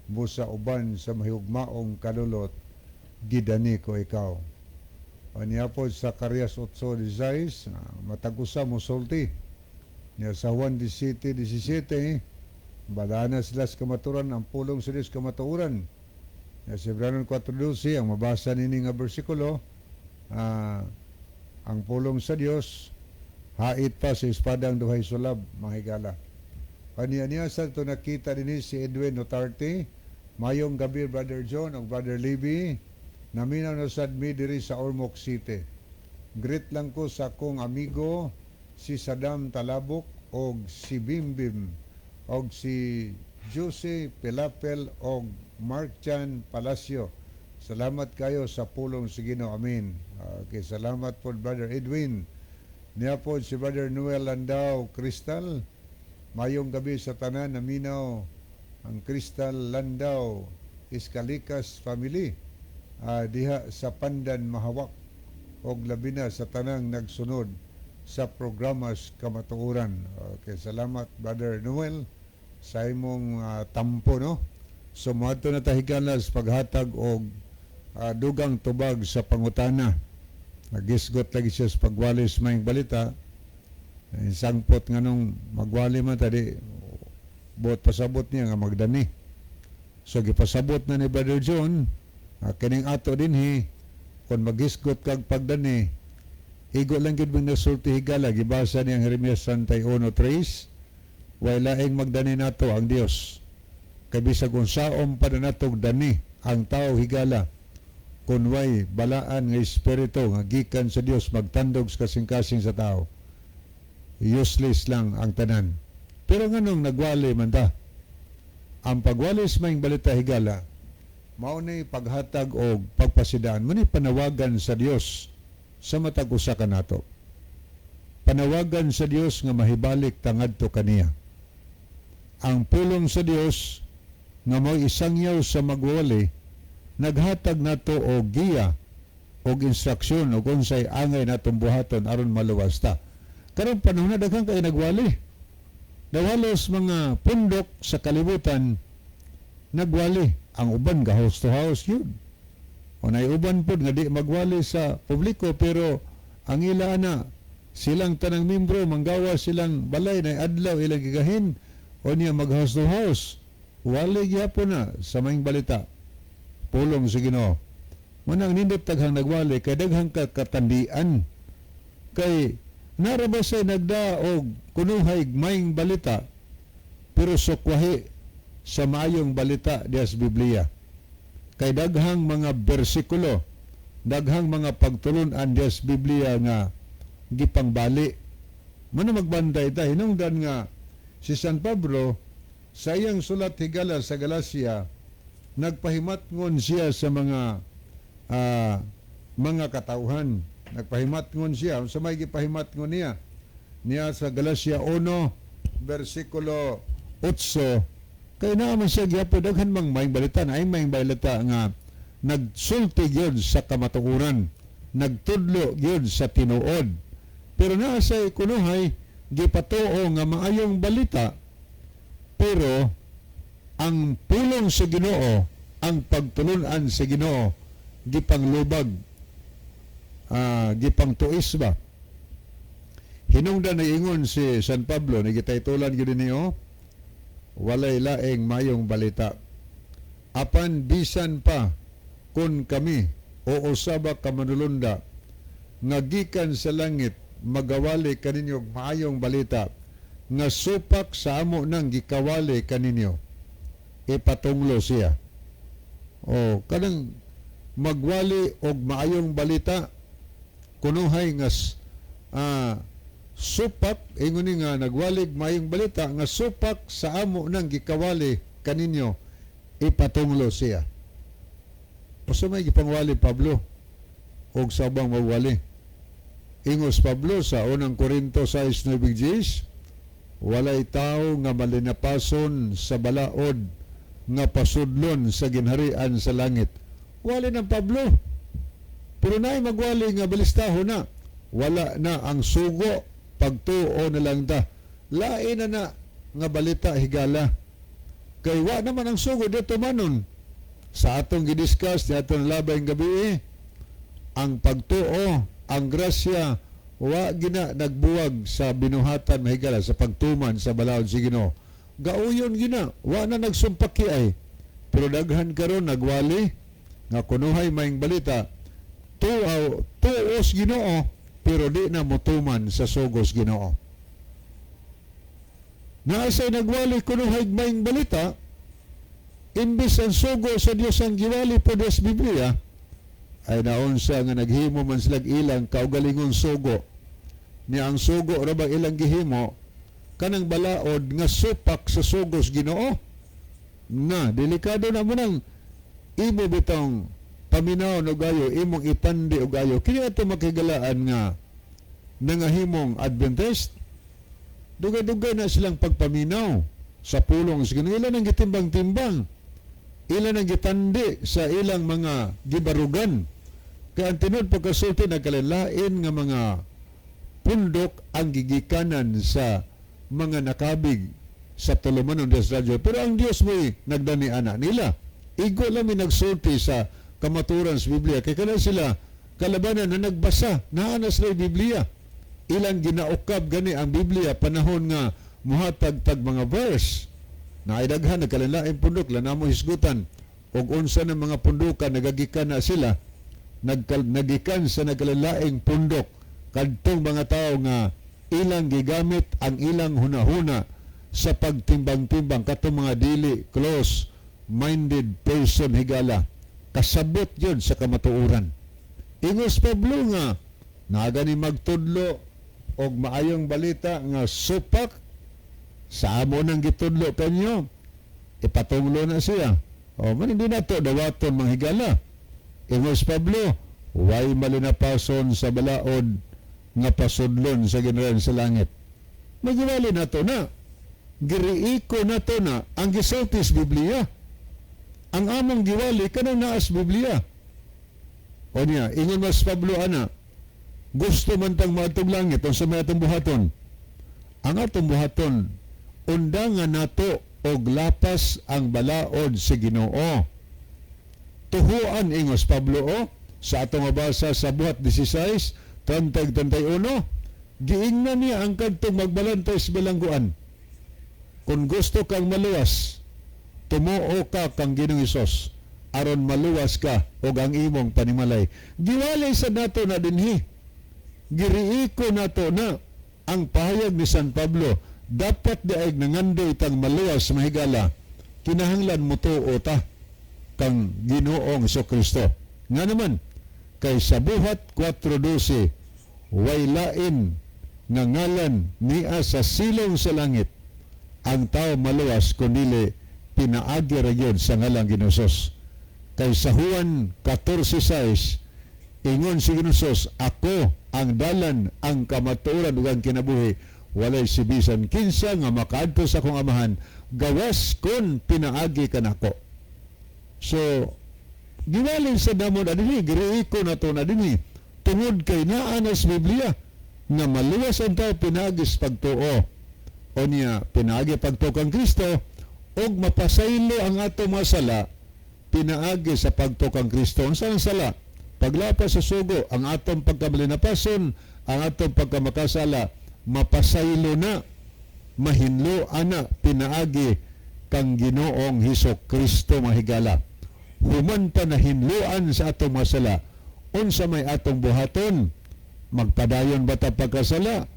busa uban sa mahigugmaong kalulot gidani ko ikaw." O niya po sa Zacarias 8:16, matag usa mosulti. Niya sa Juan 17:17, badana sila sa kamaturan, ang pulong sa Diyos kamatuoran. Niya sa Hebreo 4:12, ang mabasa nini nga bersikulo, ang pulong sa Diyos, hait pa sa espadang duhay sulab, mga higala. Kaniya niya sa ito nakita din si Edwin Notarte. Mayong gabi, Brother John o Brother Libby. Naminaw na sad mi diri sa Ormoc City. Greet lang ko sa akong amigo si Saddam Talabok og si Bimbim og si Jose Pilapel og Mark Chan Palacio. Salamat kayo sa pulong sa Ginoo. Amen. Okay, salamat po, Brother Edwin. Niya po si Brother Noel Landau Crystal. Mayong gabi sa tanan naminaw, ang Crystal Landau Iskalikas family diha sa Pandan Mahawak og labi na sa tanang nagsunod sa programas kamatuoran. Okay, salamat, Brother Noel, sa imong tampo, no. So moadto na ta, higala, sa paghatag og dugang tubag sa pangutana. Nagisgot lagi siya sa pagwali sa maayong balita. Eh, sangpot nga nung magwali man tadi buot pasabot niya nga magdani. So gipasabot na ni Brother John, kining ato dinhi, kung magisgot kag pagdani, igo lang gid mong nasulti, higala, gibasa niya ang Jeremias 31:3, way laing magdani nato ang Dios. Kay bisag unsaon pa na natog dani ang tao, higala, kun way balaan nga espiritu nga gikan sa Dios magtandog sa kasing-kasing sa tao, useless lang ang tanan. Pero nganong nagwali man ta? Ang pagwali sa maayong balita, higala, mao ni paghatag og pagpasidaan, mo ni panawagan sa Dios sa matag usa kanato. Panawagan sa Dios nga mahibalik ta ngadto kaniya. Ang pulong sa Dios nga mo'y isangyaw sa magwali, naghatag nato og giya og instruksyon og unsay angay natong buhaton aron maluwas ta. Karong panahon na, daghan kay nagwali. Daw halos mga pundok sa kalibutan nagwali. Ang uban ga house to house yun. O nay uban pod nga di magwali sa publiko, pero ang ila ana silang tanang membro manggawa silang balay na adlaw ilang gigahin o niya mag house to house. Wali gyapon na sa maayong balita. Pulong sa Ginoo. Manang nindot taghang nagwali kay daghang ka katandian. Kay nara ba say nagda og kunuhay maayong balita pero sukwahi sa maayong balita diya sa Biblia? Kay daghang mga bersikulo, daghang mga pagtulunan diya sa Biblia nga gipangbali. Mano magbantay ta, hinungdan nga si San Pablo sa iyang sulat, higala, sa Galacia, nagpahimatngon siya sa mga katauhan. Nagpahimatngon siya. Sa may gipahimatngon niya? Niya sa Galacia 1, versikulo 8, kay naa man siya gyapon daghan mang maayong balita na ay maayong balita nga nagsulti gyud sa kamatuoran, nagtudlo gyud sa tinuod. Pero naa sa kunuhay gipatuo nga maayong balita, pero ang pulong sa Ginoo, ang pagtulunan sa Ginoo gipanglubag, gipangtuis ba. Hinungdan na ingon si San Pablo ni gitaytulan gyud niyo, "Walay laing mayong balita apan bisan pa kun kami o usaba ka manulunda nga gikan sa langit magawali kaninyo og maayong balita nga supak sa amo nang gikawali kaninyo, ipatunglo siya." O kanang magwali og maayong balita kunuhay nga supak, ingon ni nga nagwalig maayong balita nga supak sa amo nang gikawali kaninyo, ipatunglo siya. Usa may gipangwali Pablo og sa ubang magwali? Ingos Pablo sa unang Korinto 6:9, "Walay tao nga malinapason sa balaod nga pasudlon sa ginharian sa langit." Wali ng Pablo. Pero naay magwali nga balistaho na. Wala na ang sugo, pagtuo na lang ta. Lain na na nga balita, higala. Kay wa naman ang sugo dito manon. Sa atong gidiscuss ni atong labay gabi, ang pagtuo, ang grasya, wa gina nagbuwag sa binuhatan, mahigala, sa pagtuman sa balaod si Ginoo. Gauyon gina, wa na nagsumpaki ay. Pero daghan karon nagwali nga kunuhay maayong balita, tuaw tuos Ginoo pero di na motuman sa sugos Ginoo. Naa say nagwali kunuhay maayong balita, imbis ang sugo sa Dios ang giwali po sa Biblia, ay naunsa nga naghimo man silag ilang kaugalingon sugo. Niya ang sugo ra ba ilang gihimo kanang balaod nga supak sa sugos Ginoo? Na delikado na mo nang imo bitong paminaw og ayo, imong itandi og ayo. Kini ato makigalaan nga nangahimong Adventist, dugay-dugay na silang pagpaminaw sa pulong sa Ginoo. Ilan ang gitimbang-timbang, ilan ang gitandi sa ilang mga gibarugan. Kaya ang tinuod pagkasulti, nagkalain nga mga pundok ang gigikanan sa mga nakabig sa tulumanon des radyo. Pero ang Dios mo'y nagdani ana nila. Igo lang may nagsulti sa kamaturan sa Biblia. Kaya kana sila kalabanan na nagbasa, naa na sila Biblia. Ilang ginaukab gani ang Biblia panahon nga muhatag tag mga verse. Na daghan nagkalanlaing pundok la namo hisgutan og unsa ng mga pundukan nagagikan na sila, nagikan sa nagkalanlaing pundok kadtong mga tao nga ilang gigamit ang ilang hunahuna sa pagtimbang-timbang, katong mga dili close minded person, higala, kasabot yun sa kamatuoran. Ingos Pablo nga naga ni magtudlo og maayong balita nga supak sa amo nang gitudlo kanyo, ipatunglo na siya. O man hindi na to dawaton, mga higala. Ingos Pablo, "Way malinapason sa balaod nga pasudlon sa ginharian sa langit." Magiwali na to na. Giriiko nato na ang gisulti sa Biblia. Ang among giwali kanang naa sa Biblia. O niya, ingon mas Pablo ana, gusto man tang maadtong langit, unsa may atong buhaton? Ang atong buhaton, undangan nato og lapas ang balaod sa Ginoo. Tuhuan, ingos Pablo o, sa atong mabasa sa Buhat 16, 30-31, giingnan niya ang kadtong magbalantay sa bilangguan. Kung gusto kang maluwas, tumuo ka kang Ginoong Hesus aron maluwas ka og ang imong panimalay. Giwalay sa nato na dinhi. Giriiko nato na ang pahayag ni San Pablo, dapat di ay nangandoy tang maluwas, mahigala, kinahanglan mutuo ta kang Ginoong Kristo. Nga naman, kay sa Buhat 4:12, way lain nga ngalan niya sa silong sa langit ang tao maluwas kundili pinaagi ra gyud sa ngalang Ginoong. Kay sa Juan 14:6, ingon si Ginoong, "Ako ang dalan, ang kamatuoran ug ang kinabuhi. Walay si bisan kinsa nga makaadto sa akong Amahan gawas kon pinaagi kanako." So giwalin sa namo na dinhi, giriiko na to na dinhi tungod kay naa na sa Biblia nga maluwas ang tao pinaagi sa pagtuo. O niya, pinaagi pagtuo kang Kristo ug mapasaylo ang ato mga sala pinaagi sa pagtuo kang Kristo. Unsa ang sala? Paglapas sa sugo, ang atong pagkamalinapason, ang atong pagkamakasala, mapasaylo na, mahinlo ana pinaagi kang Ginoong Hesus Kristo, mahigala. Human pa nahinloan sa atong mga sala, unsa may atong buhaton? Magpadayon ba ta pagkasala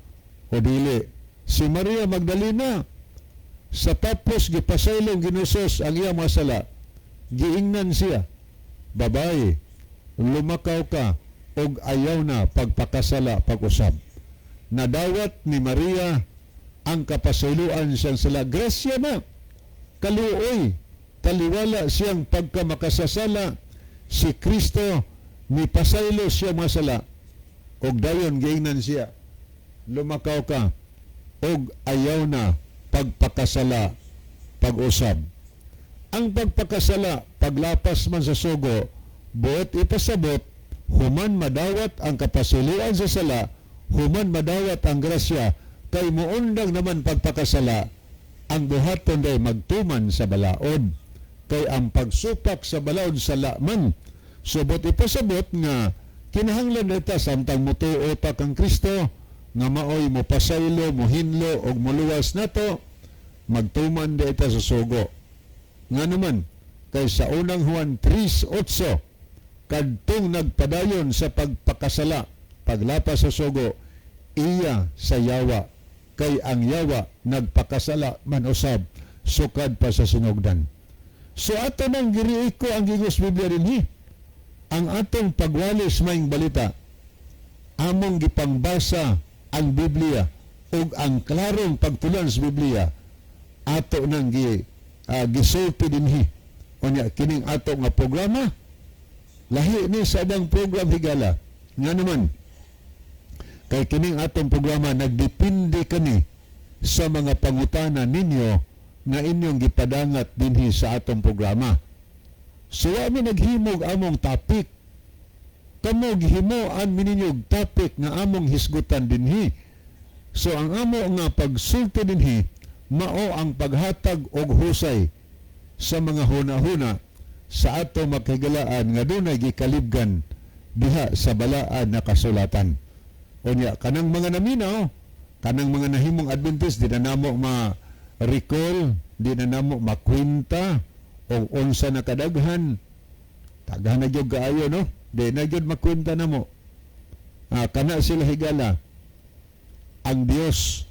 o dili? Si Maria Magdalena, sa tapos gipasaylong Ginoong ang iyang mga sala, giingnan siya, "Babae, lumakaw ka og ayaw na pagpakasala pag-usab." Nadawat ni Maria ang kapasayloan siyang sala. Grasya na, kaluoy, taliwala siyang pagkamakasasala, si Kristo ni pasaylo siya mga sala og dayon giingnan siya, "Lumakaw ka og ayaw na pagpakasala pag-usab." Ang pagpakasala, paglapas man sa sugo, buot ipasabot, human madawat ang kapasayloan sa sala, human madawat ang grasya, kay muundang naman pagpakasala, ang buhaton day magtuman sa balaod. Kay ang pagsupak sa balaod, sala man. Subot ipasabot nga kinahanglan ta samtang mutuo ta kang Kristo nga maoy mopasaylo, mohinlo og moluwas nato, magtuman di ta sa sugo. Nga naman, kay sa Unang Juan 3:8, kadtong nagpadayon sa pagpakasala, paglapas sa sugo, iya sa yawa, kay ang yawa nagpakasala man usab sukad pa sa sinugdan. So ato nang giriiko ang gigos Biblia dinhi. Ang atong pagwalis maayong balita, among gipangbasa ang Biblia ug ang klarong pagtulan sa Biblia ato nang gisulti dinhi. Unya kining ato nga programa lahi ni sa ubang program, higala. Nga naman, kay kining atong programa nagdepende kani sa mga pangutana ninyo nga inyong gipadangat dinhi sa atong programa. So wa mi naghimog among topic. Kamo gihimuan mi ninyo og topic nga among hisgutan dinhi. So ang amo nga pagsulti dinhi mao ang paghatag og husay sa mga huna-huna sa ato makahigalaan nga dunay gikalibgan diha sa balaan na kasulatan. Unya kanang mga naminaw, kanang mga nahimong Adventist, di na namo ma-recall, di na namo makwenta o unsa na kadaghan. Daghan na gyud kaayo, no? Di na gyud makwenta namo. Kana sila, higala. Ang Dios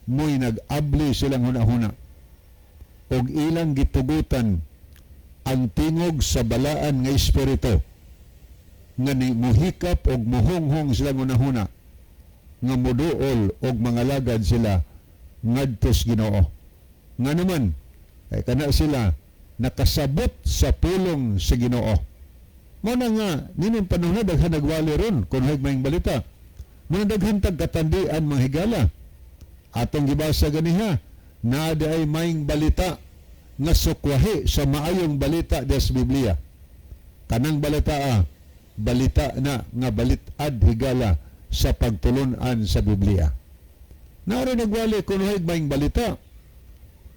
mo'y nag-abli silang huna-huna og ilang gitugutan ang tingog sa balaan nga espiritu nga ni muhikap og muhunghong silang hunahuna nga muduol og mangalagad sila ngadto sa Ginoo. Nga naman, ay kana sila nakasabot sa pulong sa Ginoo. Mao na nga nining panahon na daghan nagwali ron kung hay maayong balita. Mao na daghan tag katandian, mga higala. Atong gibasa ganiha Na ay maing balita nga sukwahi sa maayong balita des Biblia. Kanang balita balita na nga balitad, higala, sa pagtulunan sa Biblia. Naroon nagwali kuno'y maing balita.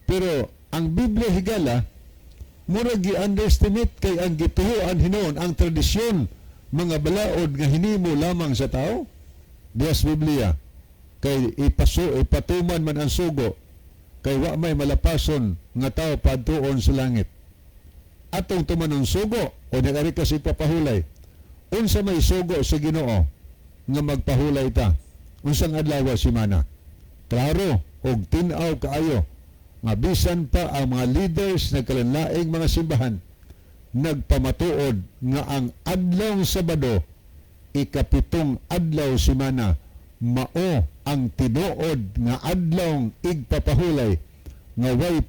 Pero ang Biblia, higala, murag gi-underestimate kay ang gituhuan hinuon ang tradisyon, mga balaod nga hinimo lamang sa tao dias Biblia, kay ipaso ipatuman man ang sugo, kay wa may malapason nga tao padtuon sa langit. Atong tumanon sugo o nagari kasi ipapahulay. Unsa may sugo sa Ginoo nga magpahulay ta? Unsang adlaw simana? Klaro og tin-aw kaayo nga bisan pa ang mga leaders nagkalanlaing mga simbahan nagpamatuod nga ang adlaw Sabado, ikapitong adlaw simana, mao ang tinuod nga adlaw igpapahulay nga way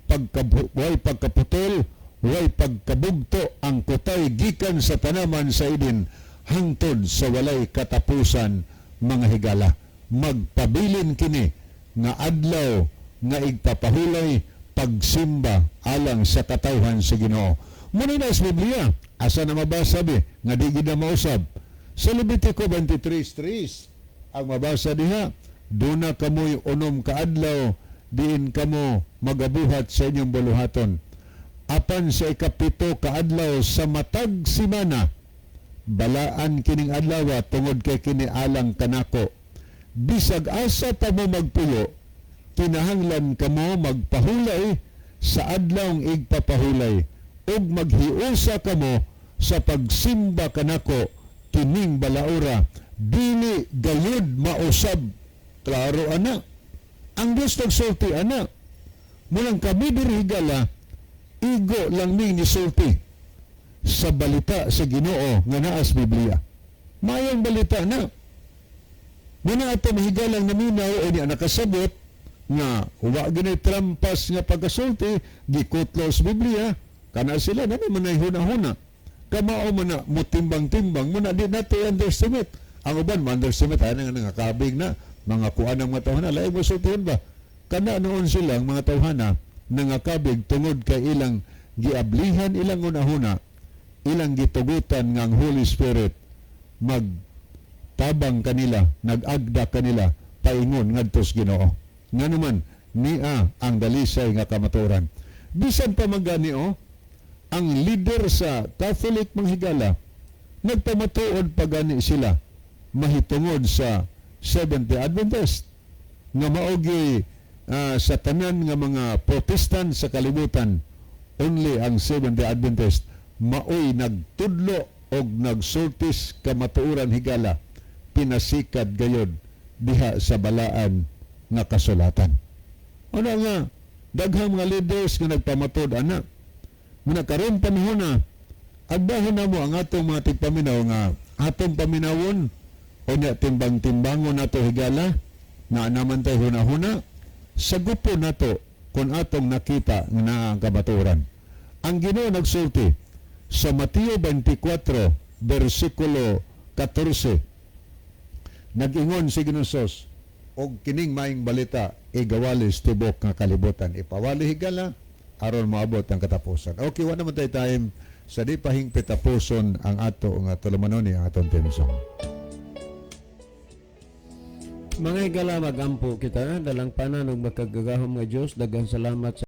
pagkaputol, way pagkabugto ang kutay gikan sa tanaman sa Eden hangtod sa walay katapusan. Mga higala, magpabilin kini nga adlaw nga igpapahulay, pagsimba alang sa katawhan sa Ginoo. Muna na sa Biblia, asa na mabasa bi nga di gid na mausab? Sa Levitico 23:3 ang mabasa diha, duna kamoy 6 ka adlaw diin kamo magabuhat sa inyong buluhaton. Apan sa 7 ka adlaw sa matag simana, balaan kining adlaw tungod kay kini alang kanako. Bisag asa pa mo magpuyo, kinahanglan kamo magpahulay sa adlawng igpapahulay ug maghiusa kamo sa pagsimba kanako kining balaura, dili gayud mausab. Klaro ana, ang Dios nagsulti ana. Mulang kami diri, higala, igo lang mi nisulti sa balita sa Ginoo nga naas Biblia. Mayong balita na. Muna ato mahigalang naminaw o niya nakasabot nga wa ginay trampas nga pagkasulti, gikutlo sa Biblia kana sila na naman ay huna-huna. Kamao man na mutimbang-timbang muna, di nato underestimate. Ang uban ma-underestimate ay nga nangakabig na mga kuan ng mga tawhana, lain mo sultihon ba kana noon silang mga tawhana nangakabig tungod kay ilang giablihan ilang hunahuna, ilang gitugutan nga ang Holy Spirit magtabang kanila, nag-agda kanila paingon ngadto sa Ginoo. Nga naman niya ang dalisay nga kamatuoran. Bisan pa magani oh, ang leader sa Catholic, mga higala, nagpamatuod pa gani sila mahitungod sa Seventh-day Adventist nga maogi sa tanan nga mga Protestant sa kalibutan, only ang Seventh-day Adventist maoy nagtudlo og nagsultis kamatuoran, higala, pinasikad gayod diha sa balaan nga kasulatan. Ano nga daghang mga leaders nga nagpamatod ana. Muna karon panahon na agdahon na mo ang atong mga tigpaminaw nga atong paminawon o nya timbang-timbangon nato, higala, na naman tay huna-huna sa grupo nato kung atong nakita nga naa ang kamatuoran. Ang Ginoo nagsulti sa Mateo 24 versikulo 14. Nag-ingon si Ginoong Hesus og kining maing balita igawalis tibok nga kalibutan. Ipawali, higala, aron moabot ang katapusan. Okay, wa naman tayo time sa di pahingpit tapuson ang ato nga tulumanon ni ang atong theme song. Mga higala, magampo kita, dalang panan ug makagagahom nga Dios, daghang salamat sa